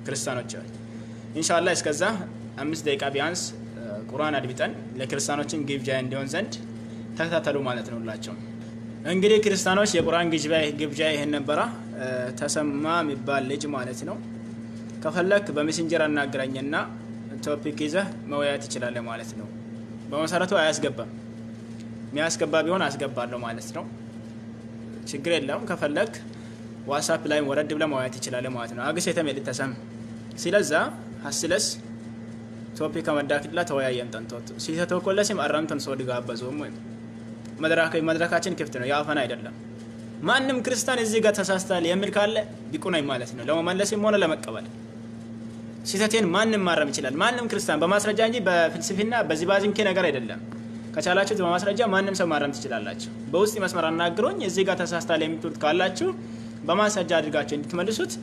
ክርስቲያኖች ኢንሻአላህ እስከዛ 5 ደቂቃ ቢያንስ ቁርአን አድምጠን ለክርስቲያኖችን ግብዣ እንዲሆን ዘንድ ተከታተሉ ማለት ነው። ሁላቸው እንግዲህ ክርስቲያኖች የቁርአን ግብዣ ይሄን ነበራ። ተሰማ የሚባል ልጅ ማለት ነው። ከፈለክ በ Messenger አናግረኝና topic ይዘህ መወያየት ትችላለህ ማለት ነው። በመሰረቱ አያስገባም። የሚያስገባ ቢሆን አስገባለሁ ማለት ነው። ችግር የለውም። ከፈለክ WhatsApp ላይ ወረድ ብለህ መወያየት ትችላለህ ማለት ነው። አግስ የተሜል ተሰም ስለዛ ሀስለስ topic ከመዳክላ ተወያየም ጠንቶት ሲተተኮለስም አራምተን ሰው ድጋበዙም ወይ መድረካችን ክፍት ነው፣ የአፈና አይደለም። ማንም ክርስቲያን እዚህ ጋር ተሳስታል የሚል ካለ ብቁ ነኝ ማለት ነው፣ ለመመለስም ሆነ ለመቀበል። ስህተቴን ማንም ማረም ይችላል። ማንም ክርስቲያን በማስረጃ እንጂ በፍልስፍና በዚባዝንኬ ነገር አይደለም። ከቻላችሁት በማስረጃ ማንም ሰው ማረም ትችላላችሁ። በውስጥ መስመር አናግሮኝ እዚህ ጋር ተሳስታል የምትሉት ካላችሁ በማስረጃ አድርጋችሁ እንድትመልሱት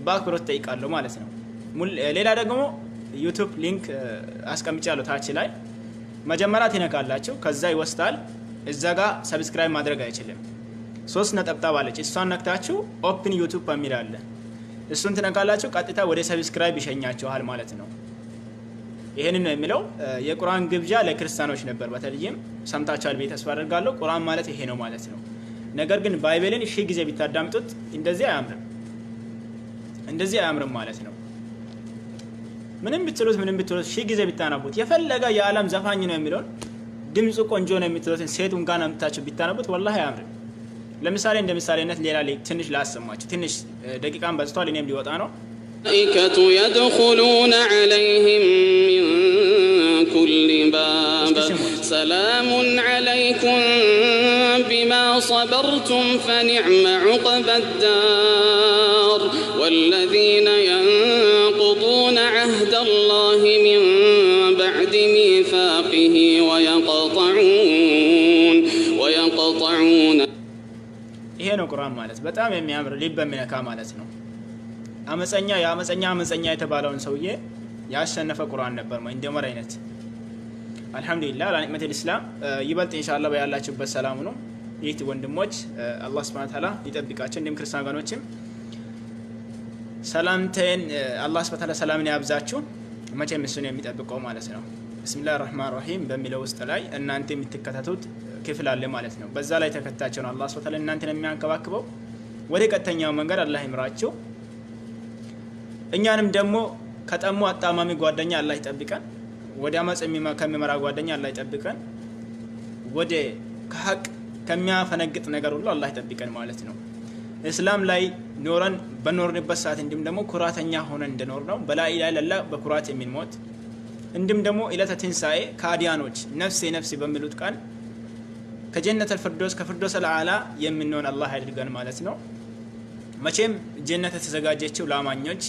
በአክብሮት ጠይቃለሁ ማለት ነው። ሌላ ደግሞ YouTube link አስቀምጫለሁ ታች ላይ መጀመሪያ ትነካላችሁ፣ ከዛ ይወስዳል። እዛ ጋር subscribe ማድረግ አይችልም። ሶስት ነጠብጣብ አለች። እሷን ነክታችሁ open YouTube የሚል አለ። እሱን ትነካላችሁ። ቀጥታ ወደ subscribe ይሸኛችኋል ማለት ነው። ይሄንን ነው የሚለው። የቁርአን ግብዣ ለክርስቲያኖች ነበር። በተለይም ሰምታችኋል ብዬ ተስፋ አደርጋለሁ። ቁርአን ማለት ይሄ ነው ማለት ነው። ነገር ግን Bible ን ሺህ ጊዜ ቢታዳምጡት እንደዚህ አያምርም፣ እንደዚህ አያምርም ማለት ነው። ምንም ብትሉት ምንም ብትሉት ሺህ ጊዜ ቢታነቡት የፈለገ የዓለም ዘፋኝ ነው የሚለውን ድምፁ ቆንጆ ነው የምትሉትን ሴቱን ጋር አምጥታችሁ ቢታነቡት ወላሂ አያምርም። ለምሳሌ እንደ ምሳሌነት ሌላ ትንሽ ላሰማችሁ። ትንሽ ደቂቃን በዝቷል፣ እኔም ሊወጣ ነው። الملائكة يدخلون عليهم من كل باب سلام عليكم بما صبرتم فنعم عقبى الدار والذين ينقضون عهد الله من بعد ميثاقه ويقطعون ይሄ ነው ቁርአን ማለት በጣም የሚያምር ልብ የሚነካ ማለት ነው። አመፀኛ የአመፀኛ አመፀኛ የተባለውን ሰውዬ ያሸነፈ ቁርአን ነበር እንደ ዑመር አይነት። አልሐምዱሊላህ على نعمة الإسلام። ይበልጥ ኢንሻአላህ በያላችሁበት ሰላም ነው። ይህ ወንድሞች አላህ ሱብሓነሁ ወተዓላ ይጠብቃቸው። እንዲሁም ክርስቲያን ወገኖችም ሰላምታዬን አላህ ሱብሓነሁ ወተዓላ ሰላምን ያብዛችሁ። መቼም እሱን የሚጠብቀው ማለት ነው። ብስሚላህ ራህማን ራሂም በሚለው ውስጥ ላይ እናንተ የምትከታተሉት ክፍል አለ ማለት ነው። በዛ ላይ ተከታቸው ነው አላህ ሱብሓነሁ ወተዓላ እናንተን የሚያንከባክበው። ወደ ቀጥተኛው መንገድ አላህ ይምራችሁ። እኛንም ደግሞ ከጠሙ አጣማሚ ጓደኛ አላህ ይጠብቀን። ወደ አመጽ ከሚመራ ጓደኛ አላህ ይጠብቀን። ወደ ከሀቅ ከሚያፈነግጥ ነገር ሁሉ አላህ ይጠብቀን ማለት ነው። እስላም ላይ ኖረን በኖርንበት ሰዓት እንዲሁም ደግሞ ኩራተኛ ሆነን እንደኖር ነው በላኢላሃ ኢለላህ በኩራት የሚሞት እንዲሁም ደግሞ ዕለተ ትንሣኤ ከአዲያኖች ነፍሴ ነፍሴ በሚሉት ቀን ከጀነተል ፍርዶስ ከፍርዶስ አልዓላ የምንሆን አላህ ያድርገን ማለት ነው። መቼም ጀነት የተዘጋጀችው ለአማኞች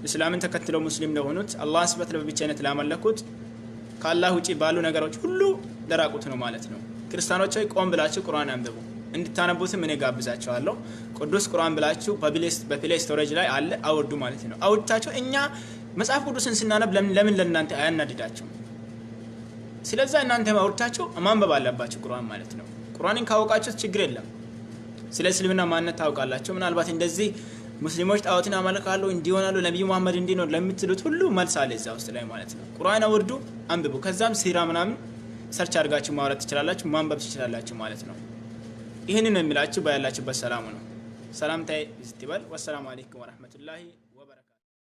እስላምን ተከትለው ሙስሊም ለሆኑት አላህ ስበት በብቸኝነት ላመለኩት ከአላህ ውጪ ባሉ ነገሮች ሁሉ ለራቁት ነው ማለት ነው። ክርስቲያኖች ሆይ ቆም ብላችሁ ቁርአን አንብቡ። እንድታነቡትም እኔ ጋብዛችኋለሁ። ቅዱስ ቁርአን ብላችሁ በ Play storage ላይ አለ አውርዱ ማለት ነው። አውርታችሁ እኛ መጽሐፍ ቅዱስን ስናነብ ለምን ለእናንተ አያናድዳችሁም? ስለዛ እናንተ አውርታችሁ ማንበብ አለባችሁ ቁርአን ማለት ነው። ቁርአንን ካወቃችሁት ችግር የለም። ስለ እስልምና ማንነት ታውቃላችሁ። ምናልባት እንደዚህ ሙስሊሞች ጣዖትን ያመልካሉ እንዲሆናሉ ነብዩ መሐመድ እንዲህ ነው ለምትሉት ሁሉ መልስ አለ እዛ ውስጥ ላይ ማለት ነው። ቁርአን አውርዱ፣ አንብቡ። ከዛም ሲራ ምናምን search አድርጋችሁ ማውራት ትችላላችሁ፣ ማንበብ ትችላላችሁ ማለት ነው። ይህንን ነው የሚላችሁ። ባያላችሁበት ሰላሙ ነው። ሰላምታዬ ይበል። ወሰላሙ አለይኩም ወራህመቱላሂ።